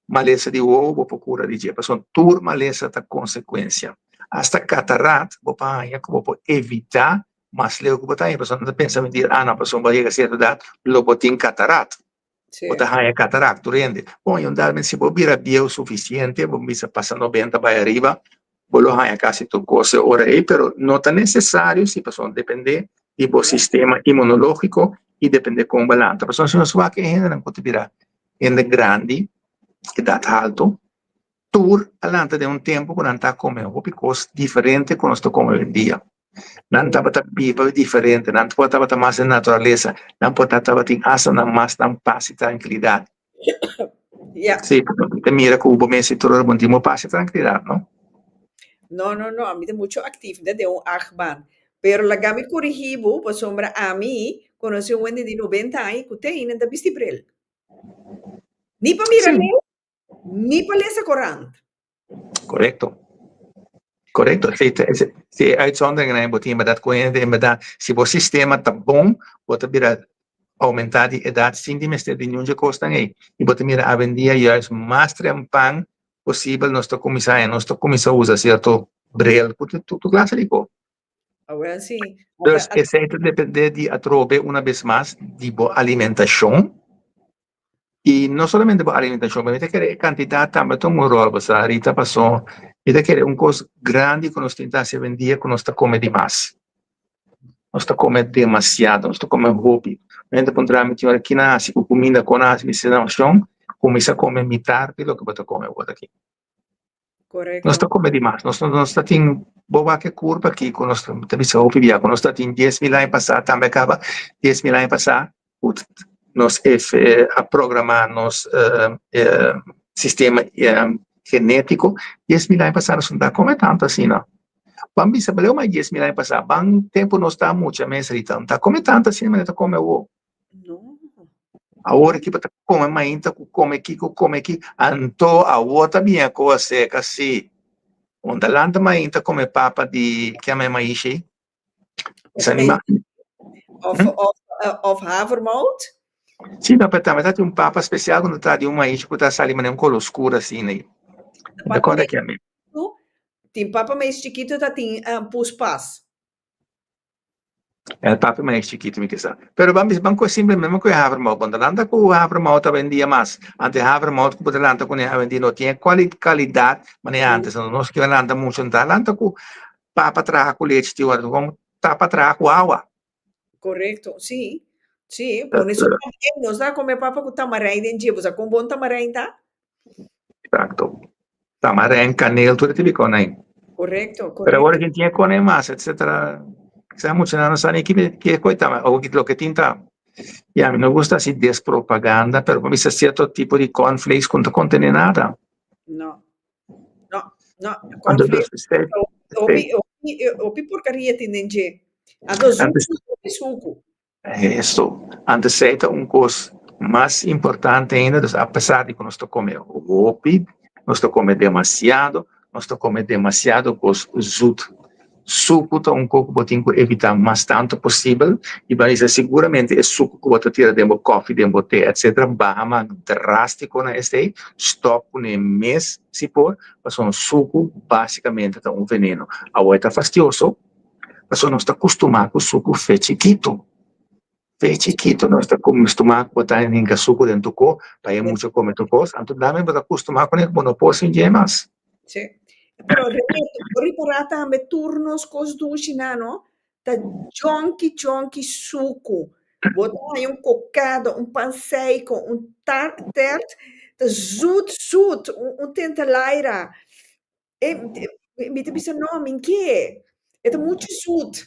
malesa di wowo bo por kura di dje pasobra tur malesa ta konsekuensia. Asta katarat bo por haña ku bo por evitá mas leu ku bo ta haña pasobra nan ta pensa mentira ah no pasobra bo a yega sierto edat lo bo tin katarat. Bo ta haña katarat tur hende. Bon i un dado si bo bira bieu sufisiente bo bisa pasa nobenta bai ariba bo lo haña kasi tur kos e ora ei pero no ta nesesario si pasobra depende di bo sistema inmunológiko i depende kon bo a lanta. Pasobra si nos wak e hendenan ku ta bira hende grandi, edat haltu, tur a lanta den un tempu ku nan ta kome hopi kos diferente ku nos ta kome oyendia. Nan tabata biba diferente, nan por tabata mas den naturalesa, nan por ta tabatin asta nan mas nan pas i trankilidat. Ja. Sí, mi ta mira ku bo mes i tur ora bo no tin bo pas i trankilidat, no? No, no, no, ami ta mucho aktif, mi ta den un achtbaan. Pero laga mi korigí bo, pasobra ami konosé un hende di noventa aña ku te ainda ta bisti bril. Ni pa mira leu, ni pa lesa korant. Korekto. Korekto. Si, si e uitzonderingen bo tin inderdaad ku hende inderdaad, si bo sistema ta bon, bo ta bira oumentá di edat sin di mester di niun dje kosnan ei. I bo ta mira awendia juist mas trempan posibel nos ta kuminsá haña, nos ta kuminsá usa sierto bril ku tur klase di kos. Awel sí. Dus esei ta dependé di atrobe una bes mas di bo alimentashon i no solamente bo alimentashon pero mi ta kere e kantidat tambe ta un ròl bo sa Rita paso mi ta kere un kos grandi ku nos tin ta hasi awendia ku nos ta kome dimas. Nos ta kome demasiado, nos ta kome hopi. Mi hende puntra mi tin ora kina hasi ku kuminda kon a hasi mi si nan kuminsá kome mitar di loke bo ta kome awor aki. Correcto. Nos ta come di mas. Nos, nos ta tin, bo wak e curva aki cu nos ta bisa hopi bia, cu nos ta tin 10.000 aña pasá, tambe caba 10.000 aña pasá, cu nos e a programa nos sistema genetico, 10.000 aña pasá nos no ta come tanto asina. Ban bisa baleu mas 10.000 aña pasá, ban tempo nos ta mucha mes Rita, no ta come tanto asina manera ta come awo. No. Awor ki bo ta kome mainta ku kome kiko kome ki anto awor ta bien koa seka si. Un ta lanta mainta kome papa di kiama e maishi ei? Sa ni ma. Of of of havermout? Si no pero tambe ta tin un papa spesial ku ta traha di un maishi ku ta sali manera un kolo skur asina ei. Mi ta kòrda kiama. Tin papa mais chikito ta tin puspas. El papi ma ex chiquito mi kisa. Pero ban bisa ban koe simplemente ban koe havermout. Bon ta lanta ku havermout awendia mas. Ante havermout ku bo ta lanta kuné awendia no tin e calidad manera antes. Nos kiba lanta mucho no ta lanta ku papa traha ku lechi tin ora. Kon tapa traha ku awa. Correcto, sí. Sí, pone su tamarijn. Nos ta come papa cu tamarijn den dje. Bo sa con bon tamarijn ta? Exacto. Tamarijn, kaneel, tur e tipo di con ahí. Correcto, Pero ahora correcto. quien tiene con mas, etcétera. Quizá mucho no saben ni qué qué coi tama, o lo que tin ta. Y a mí no gusta así despropaganda, pero pa mi cierto tipo di cornflakes ku no ta contene nada. No. No, no, Anto cornflakes dus esei, hopi, esei. hopi, hopi porcaria tin den dje. Anto Antes zuku, hopi suku. Eso. Antes esei ta un kos mas importante ainda, dus apesar di ku nos ta kome hopi, nos ta kome demasiado, nos ta kome demasiado kos zut. Suku ta un kos ku bo tin ku evitá mas tantu posibel i bo a bisa siguramente e suku ku bo ta tira den bo kòfi, den bo te etcetera baha mas drástiko na esei, stòp kuné mes si por, pasobra suku básikamente ta un veneno. Awor e ta fastioso pasobra nos ta kustumá ku suku fe chikitu. Fe chikitu nos ta kustumá ku bo ta hinka suku den tu ko pa e mucha kome tur kos, anto dame bo ta kustumá kuné ku bo no por sin dje mas. Sí. Pero René, bo ripará tambe tur nos kos dushi nan no ta jonki jonki suku. Bo ta haña un kokado, un pan seiko, un tert, ta zoet zoet, un tentelaira. E, mi ta bisa no, mi ke. E ta muchu zoet.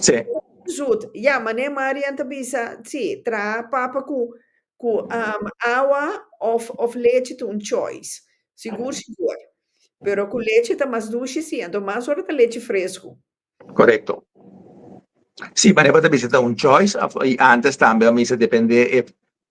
Sí. Zoet. Ja, mané Marian ta bisa, sí, traha papa ku ku awa of of leche ta un choice. Sigur sigur. Pero ku leche ta mas dushi sí, anto mas ora ta leche fresku. Korekto. Sí, mané bo ta bisa ta un choice of i antes tambe a misa depende e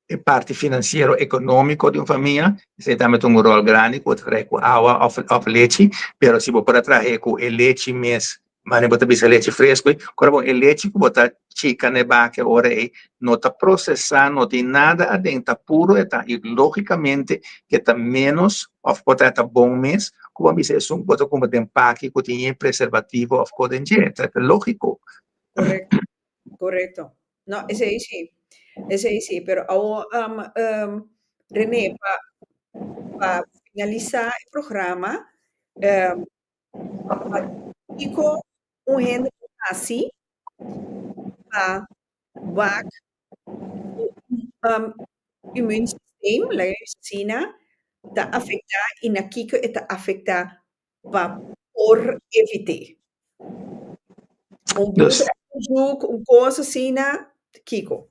e parti finansiero ekonómiko di un famia, esei tambe ta un ròl grandi ku bo ta trahe ku awa òf òf lechi, pero si bo por a trahe ku e lechi mes, manera bo ta bisa lechi fresku ei, kora bon e lechi ku bo ta chika na e baki ora ei no ta prosesá, no tin nada aden, ta puro e ta i lógikamente ke ta ménos òf por ta bon mes ku bo a bisa esun ku bo ta kumpra den paki ku tin e preservativo òf kos den dje, ta lógiko. Korekto, korekto. No, esei sí. Esei sí, pero awo um, um, René, pa, pa finalisá e programa, um, pa kiko un hende por hasi pa wak su um, immuunsysteem, laga mi bisa asina, ta afektá i na kiko e ta afektá pa por evit'é. Un Dus, bloedonderzoek, un kos asina, kiko?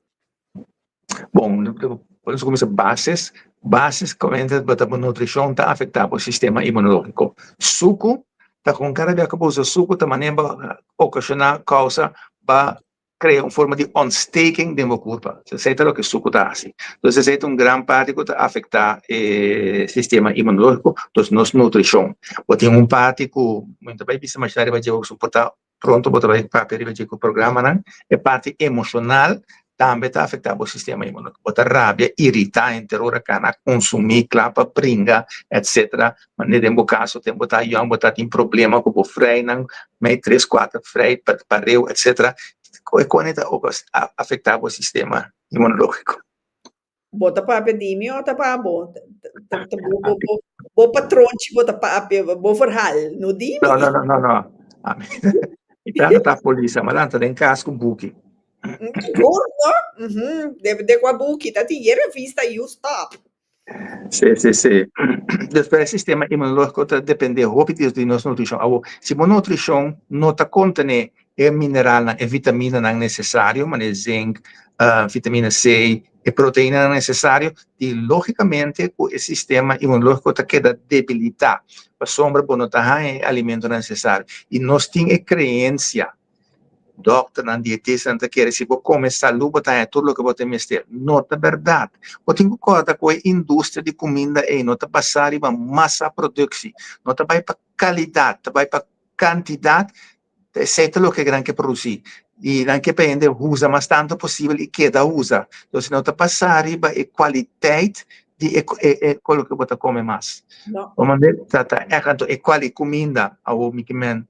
Bon, nos kuminsá bases. Básicamente bo ta bo nutrishon ta afektá bo sistema inmunológiko. Suku ta kon kada bia ku bo usa suku ta manera bo okashoná kousa pa crea un forma di ontsteking den bo curpa. Esey ta loke sucu ta haci. Entonces esey ta un gran parti cu ta afecta e sistema inmunologico, dus nos nutricion. Bo tin un parti cu mi ta bay bisa masha riba dje pasobra por ta pronto bo ta bay papia riba dje cu programanan, e parti emocional tambe ta afecta bo sistema inmunologico. Bo ta rabia, irita henter ora cana consumi, cla pa bringa, etcetera. Manera den bo caso ten bo ta yong bo ta tin problema cu bo freinan, mei tres cuater frei pareu etcetera e cone ta afecta bo sistema inmunologico. Bo ta papia di mi o ta pa bo? Ta bo bo bo patronchi bo ta papia, bo verhaal, no di mi. No, no, no, no, no. Ami mi tata ta polis, a lanta den cas cu buki. Sigur no? De cua buki? Ta tin ye revista You Stop. Sí, sí, sí. Despues e sistema inmunológiko ta dependé hopi di nos nutrishon. Awor, si bo nutrishon no ta kontené e mineralnan, e vitaminanan nesesario, manera zink, vitamina C, e proteinanan nesesario, di lógikamente ku e sistema inmunológiko ta keda debilitá, pasobra bo no ta haña e alimentonan nesesario. I nos tin e kreensia Dòkternan, dietistanan ta kere si bo kome salú bo ta haña tur loke bo ta mester. No ta bèrdat. Bo tin ku kòrda ku e industria di kuminda ei no ta basá riba masa produksi, no ta bai pa kalidat, ta bai pa kantidat. Ta esei ta loke nan ke produsí i nan ke pa hende usa mas tantu posibel i keda usa. Entonces no ta basá riba e kualiteit di e e loke bo ta kome mas. No. Bo manda ta ta ègt anto e kuali kuminda awor mi ke men.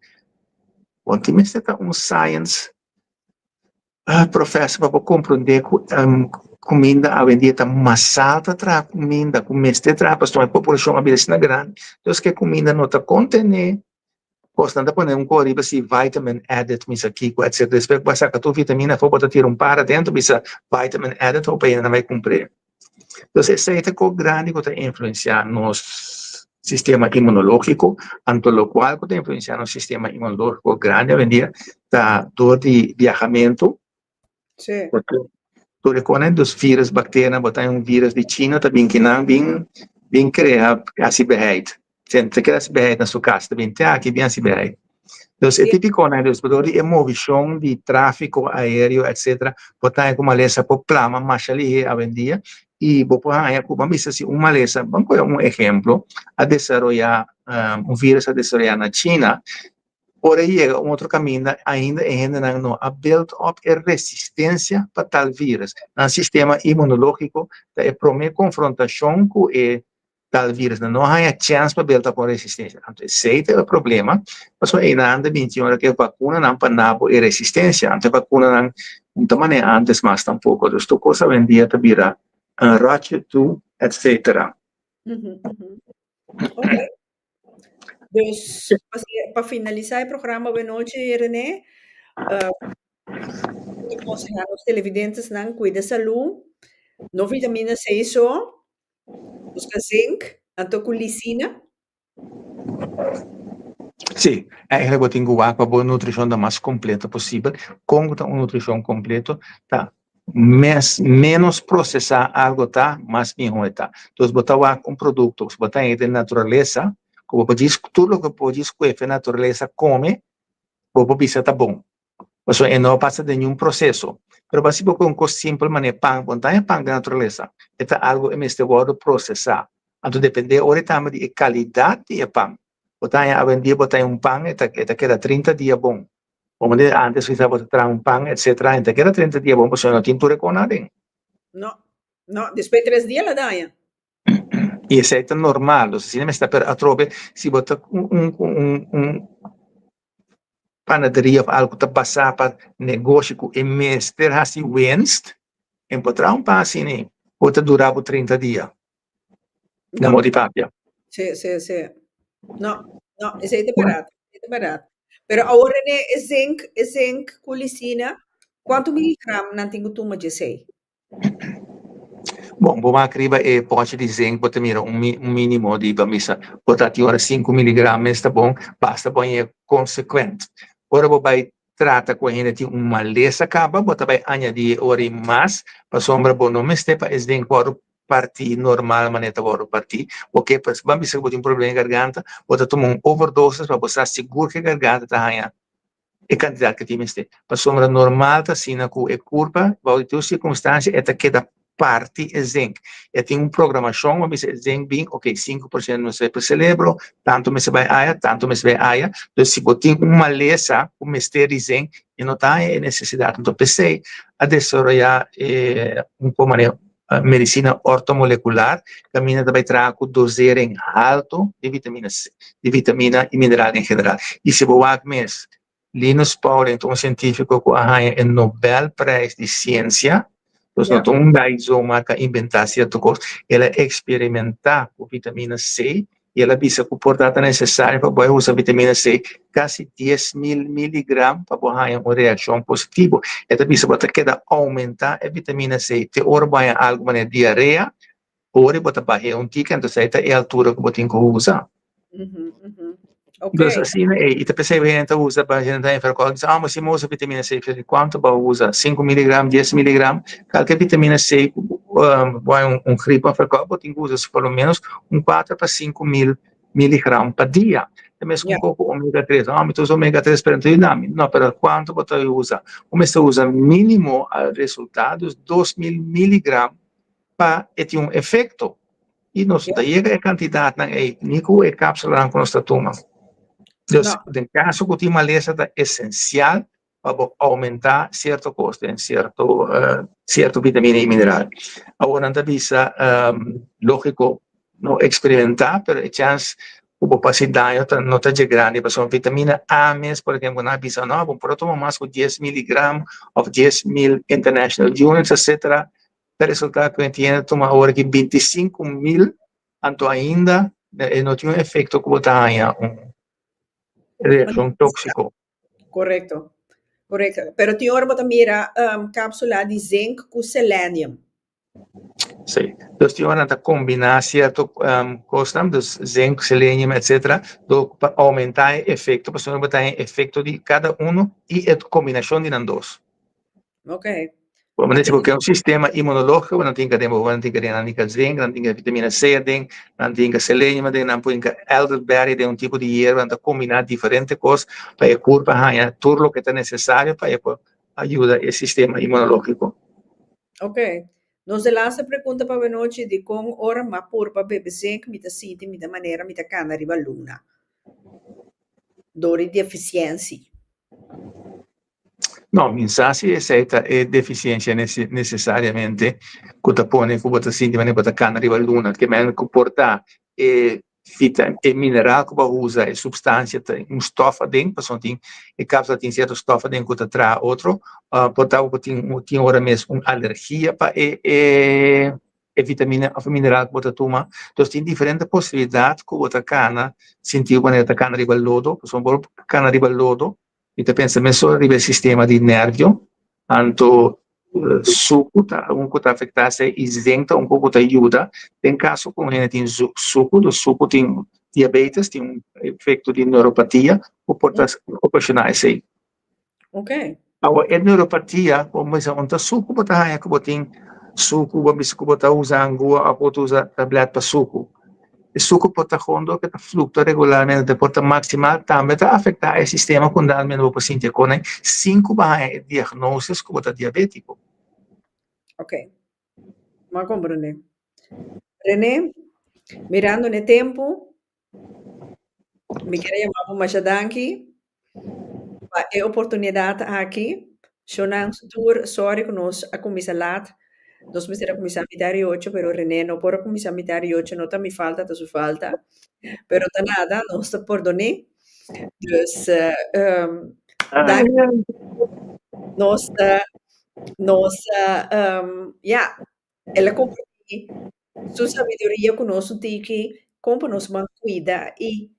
Bon, tin mester ta un science. Professor, pa bo komprondé ku kuminda awendia ta masal ta traha kuminda ku mester traha pasobra e populashon a bira asina grandi, dus ku e kuminda no ta kontené kosnan ta pone un kos riba si vitamin added misa kiko etcetera despues ku bo a saka tur vitamina afó bo ta tira un par adentro bisa vitamin added hopi hende nan bai kumpr'é. Dus esei ta kos grandi ku ta influensiá nos sistema inmunológiko, anto lokual ku ta influensiá nos sistema inmunológiko grandi awendia ta dor di biahamentu. Porque tur e kosnan dus virus, bakterianan, bo ta un virus di China ta bin kinan bin bin krea hasi beheid. Sente keda hasi beheid na su kas, ta bin te aki bin hasi beheid. Dus e típikonan dus dor di e movishon di tráfiko aéreo etcetera bo ta haña ku malesa por plama masha lihé awendia i bo por haña ku ban bisa si un malesa, ban kohe un ehemplo, a desaroyá un vírus a desaroyá na China, ora e yega un otro kaminda ainda e hendenan no a build up e resistensia pa tal vírus. Nan sistema inmunológiko ta e promé konfrontashon ku e tal virus nan no haña chèns pa build up un resistensia. Anto esei ta e problema, pasobra einan ta binti ora ku e vakunanan pa nabo e resistensia. Anto e vakunanan no ta manera antes mas tampoko. Dus tur kos awendia ta bira un ròtje tu etcetera. Oké. Dus pa finalisá e programa awenochi René, ta konsehá nos televidentesnan kuida salú, no vitamina C so, Buska zinc, anto ku lisina. Sí, eigenlijk bo tin ku wak pa bo nutrishon ta mas kompleto posibel. Kon ku ta un nutrishon kompleto? Ta mes menos prosesá algo ta, mas mihó e ta. Entonces bo ta wak un produkto ku bo ta haña den naturalesa, ku bo por djis tur loke bo por djis kuefe den naturalesa kome, bo por bisa ta bon. Pasobra e no a pasa den niun proseso. Pero bo a sibi ku un kos simpel manera pan, bo no ta haña pan den naturalesa. E ta algu e mester wòrdu prosesá. Anto dependé ora tambe di e kalidat di e pan. Bo ta haña awendia bo ta haña un pan e ta e ta keda trinta dia bon. Bo manera antes kisas bo ta traha un pan etsetera e no ta keda trinta dia bon pasobra no tin tur e kosnan aden. No, no, despues tres dia la daña. I esei ta normal, dus asina mester ta, pero atrobe si bo ta un un un panaderia of algo ta basá pa negoshi ku e mester hasi winst, e por traha un pan asina ei ku ta dura bo trinta dia, na modo di papia. Sí, sí, sí. No, no, esei ta bèrdat, esei ta bèrdat. Pero awor René, e zinc, e zinc ku lisina, kuantu miligram nan tin ku tuma djesei? Bon, bo wak riba e pòchi di zinc, bo ta mira un un mínimo di, ban bisa, bo ta tin ora sinku miligram mes ta bon, basta bo hañ'é konsekuent. Ora bo bai trata ku e hende tin un malesa kaba, bo ta bai añadí e ora ei mas, pasobra bo no mester pa e zinc wòrdu partí normal manera ta wòrdu partí. Bo ke, ban bisa ku bo tin un problema di garganta, bo ta tuma un overdosis pa bo sa sigur ku e garganta ta haña e kantidat ku tin mester. Pasobra normal ta asina ku e kurpa bou di tur sirkunstansia e ta keda parti e zinc. E tin un programashon bo bisa e zinc bin ok 5% mester bai pa selebro, tantu mester bai aya, tantu mester bai aya. Dus si bo tin un malesa ku mester di zinc e no ta haña e nesesidat. Anto p'esei a desaroyá e un por manera medisina ortomolekular kaminda ta bai traha ku dosering haltu di vitamina C, di vitamina i mineral en general. I si bo wak mes, Linus Pauling ta un sientífiko ku a haña e Nobelprijs di siensia, dus no ta un guy zomaar ku a inventá sierto kos, el a eksperimentá ku vitamina C i el a bisa ku por ta ta nesesario pa bo a usa vitamina C kasi 10.000 miligram pa bo haña un reakshon positivo. E ta bisa bo ta keda oumentá e vitamina C te ora bo haña algu manera diarea, ora bo ta bah'é un tiki, entonces ei ta e altura ku bo tin ku usa. Dus asina ei, i ta p'esei hende ta usa pa hende ta enferkòl, bisa, ah, si mi usa vitamina C, kuantu bo a usa? Sinku miligram, dies miligram? Kalke vitamina C ku bo haña un grip òf enferkòl, bo tin ku usa por lo ménos un kuater pa 5000 miligram pa dia. Ta meskos ku omega tres, ah, mi ta usa omega tres pero no ta yuda mi. No, pero kuantu bo ta usa? Bo mester usa mínimo al resultado 2000 miligram pa e tin un efekto. I nos no ta yega e kantidatnan ei, ni ku e kapsulanan ku nos ta tuma. Dus, den kaso ku tin malesa ta esensial pa bo oumentá sierto kos den sierto sierto vitamina i mineral. Awor nan ta bisa, lógiko, no eksperimentá, pero e chèns. ku bo por hasi daño ta no ta dje grandi pasobra vitamina A mes por ehempel nan a bisa no bo por a tuma mas ku dies miligram òf 10,000 international units etcetera ta resulta ku e tiene tuma awor aki 25,000 anto ainda e no tin un efekto ku bo ta haña un reakshon tóksiko. Korekto, korekto. Pero tin ora bo ta mira kapsula di zinc ku selenium. Sí, dus tin ora nan ta kombiná sierto kosnan, dus zinc, selenium, etcetera, do pa oumentá e efekto, pasobra bo ta haña efekto di kada uno i e kombinashon di nan dos. Ok. Bo mester ku un sistema inmunológiko, nan tin aden, nan tin aden, nan tin zinc, nan tin vitamina C aden, nan tin selenium aden, nan por hinka elderberry den un tipo di yerba, nan ta kombiná diferente kos pa e kurpa haña tur loke ta nesesario pa e por yuda e sistema inmunológiko. Ok. Nos de laatste pregunta pa awenochi, dikon ora m'a purba bebe zinc mi ta sinti mi ta manera mi ta kana riba luna dor di defisiensi? No, mi sa si esei ta e defisiensia nesesariamente ku ta pone ku bo ta sinti manera bo ta kana riba luna. Ke men ku por ta e vita, e mineral ku bo a usa, e supstansia ta un stòf aden, pasobra tin e kapsula tin sierto stòf aden ku ta traha otro. Por ta ku tin tin ora mes un alergia pa e e vitamina òf e mineral ku bo ta tuma. Entonces tin diferente posibilidat ku bo ta kana sinti bo manera ta kana riba lodo, pasobra bo por kana riba lodo. Mi ta pensa mesora riba e sistema di nervio, anto suku ta un ku ta afektá esei i zinc ta un ku ta yuda den kaso ku un hende tin suku, dus suku tin diabetes, tin un efekto di neuropatia ku por ta okashoná esei. Ok. Awor e neuropatia, bo bisa un ta suku bo ta haña ku bo tin suku, bo bisa ku bo ta usa angua òf bo ta usa tablet pa suku. E suku por ta hondo ke ta fluktua regularmente, por ta maksimal, tambe ta afektá e sistema ku dalmente bo por sinti e kos sin ku bo haña e diagnosis ku bo ta diabétiko. Ok, mi a komprendé. René, mirando n'e tempu, mi kier a yama bo masha danki pa e oportunidat aki. Shownan su tur, sorry ku nos a kuminsá lat. Nos mester a kuminsá mitar di ocho, pero René no por a kuminsá mitar di ocho, no ta mi falta, ta su falta. Pero ta nada, nos ta pordoné. Dus, danki. Nos ta, nos ta, ya, el a kompartí su sabiduria ku nos un tiki kon pa nos ban kuida i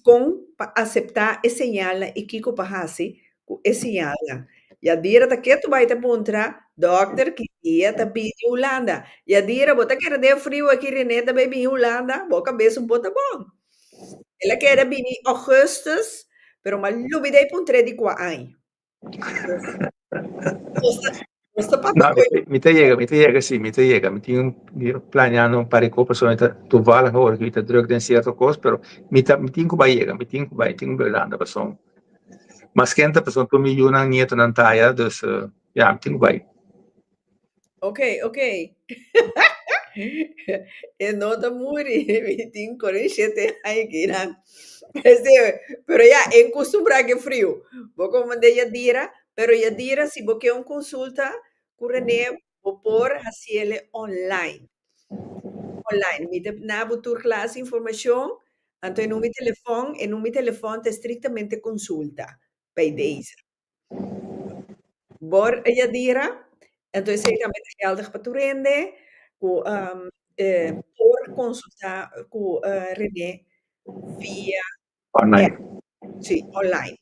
Kon pa aseptá e señalnan i kiko pa hasi ku e señalnan. Yadira ta ketu bai ta puntra, Dòkter, ki dia ta bini Hulanda? Yadira, bo ta keda den friu aki René ta bai bini Hulanda? Bo kabes un bo ta bon. El a keda bini ògùstus, pero m'a lubidá i puntr'é di kua aña. No, mi ta yega, mi ta yega, sí, mi ta yega. Mi tin planeando un par di kos, pasobra mi ta toevallig awor mi ta druk den sierto kos, pero mi ta, mi tin ku bai yega, mi tin ku bai, tin ku bai Hulanda pasobra mas kende pasobra tur mi yunan, nietonan ta aya, dus ya, mi tin ku bai. Ok, ok. E no ta muri, mi tin 47 aña kinan. Este, pero ya, en costumbrá ke frio. Bo komandé Yadira, pero Yadira, si bo ke un consulta ku René, bo por hasiele online. Online. Mi ta na bo tur klas informashon, anto e number di telefòn, e number di telefòn ta estrictamente consulta bij deze. Bor Yadira, entonces esei tambe ta geldig pa tur hende ku por konsultá ku René via Online. app, sí, online.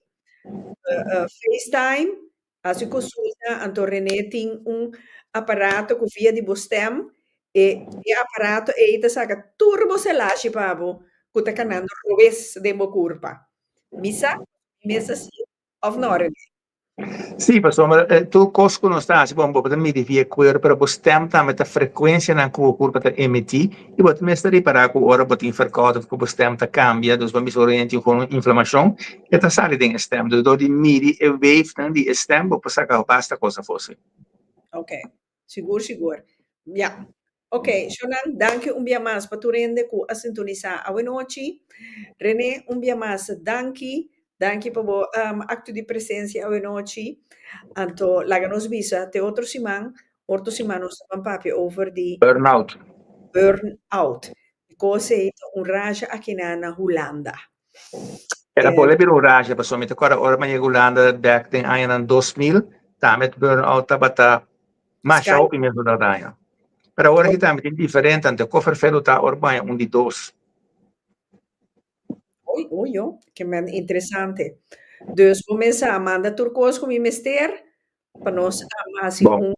FaceTime, hasi konsulta, anto René tin un aparato ku via di bo stèm e e aparato ei ta saka tur bo selashi pa bo ku ta kanando robes den bo kurpa. Mi sa, mi mes a si Of no, René? Sí, pasobra tur kos ku nos ta hasi, bon, bo ta midi via kuer, pero bo stèm tambe ta frekuensianan ku bo kurpa ta emití, i bo ta mester ripará ku ora bo tin fèrkòt òf ku bo stèm ta kambia, dus bo bisa ora hende tin un inflamashon, e ta sali den e stèm. Dus dor di midi e wavenan di e stèm bo por saka basta kos afó si. Ok. Sigur sigur. Ya. Ok, Shonan, danki un bia mas pa tur hende ku a sintonisá awenochi. René, un bia mas danki. Danki pa bo um, akto di presensia awenochi. Anto, laga nos bisa te otro siman. Otro siman nos ta ban papia over di Burnout. burnout. kos ei ta un raja akinan na Hulanda. Era bolbe bira un raja, pasobra mi ta kòrda ora mi a yega Hulanda bèk den añanan 2000, tambe e burn-out tabata masha hopi mes dat aña. Pero awor aki tambe tin diferente, anto ko ferfelu ta ora bo haña un di dos. Oei, oei, yo, ke men interesante. Dus bo mester manda tur kos ku mi mester pa nos a hasi un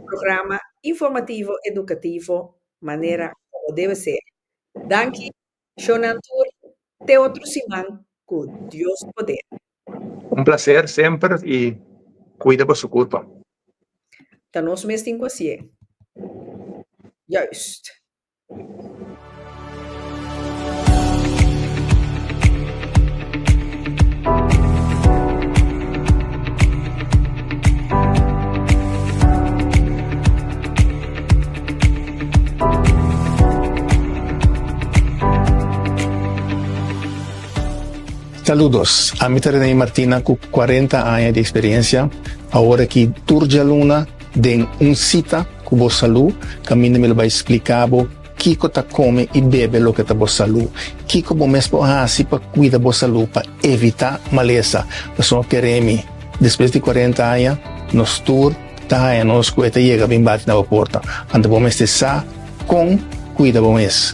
programa informativo, edukativo, manera komo debe ser. Danki, shownan tur. Te otro siman ku Dios poder. Un placer semper y cuida boso curpa. Ta nos mes tin cu hacié. Juist. Saludos, ami ta Rene Martina ku 40 aña di eksperensia. Awor aki tur djaluna den un sita ku bo salú, kaminda mi lo bai splika bo kiko ta kome i bebe loke ta bo salú, kiko bo mes por hasi pa kuida bo salú pa evitá malesa. Pasobra kere mi, despues di 40 aña nos tur ta haña nos ku e ta yega bin bati na bo porta. Anto bo mester sa kon kuida bo mes.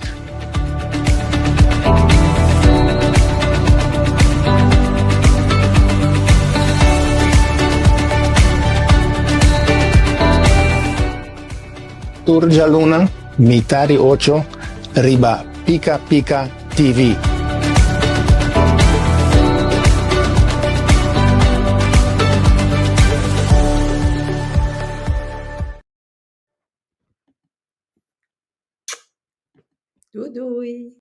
Tur djaluna mitá di ocho riba Pika Pika TV. Doei doei.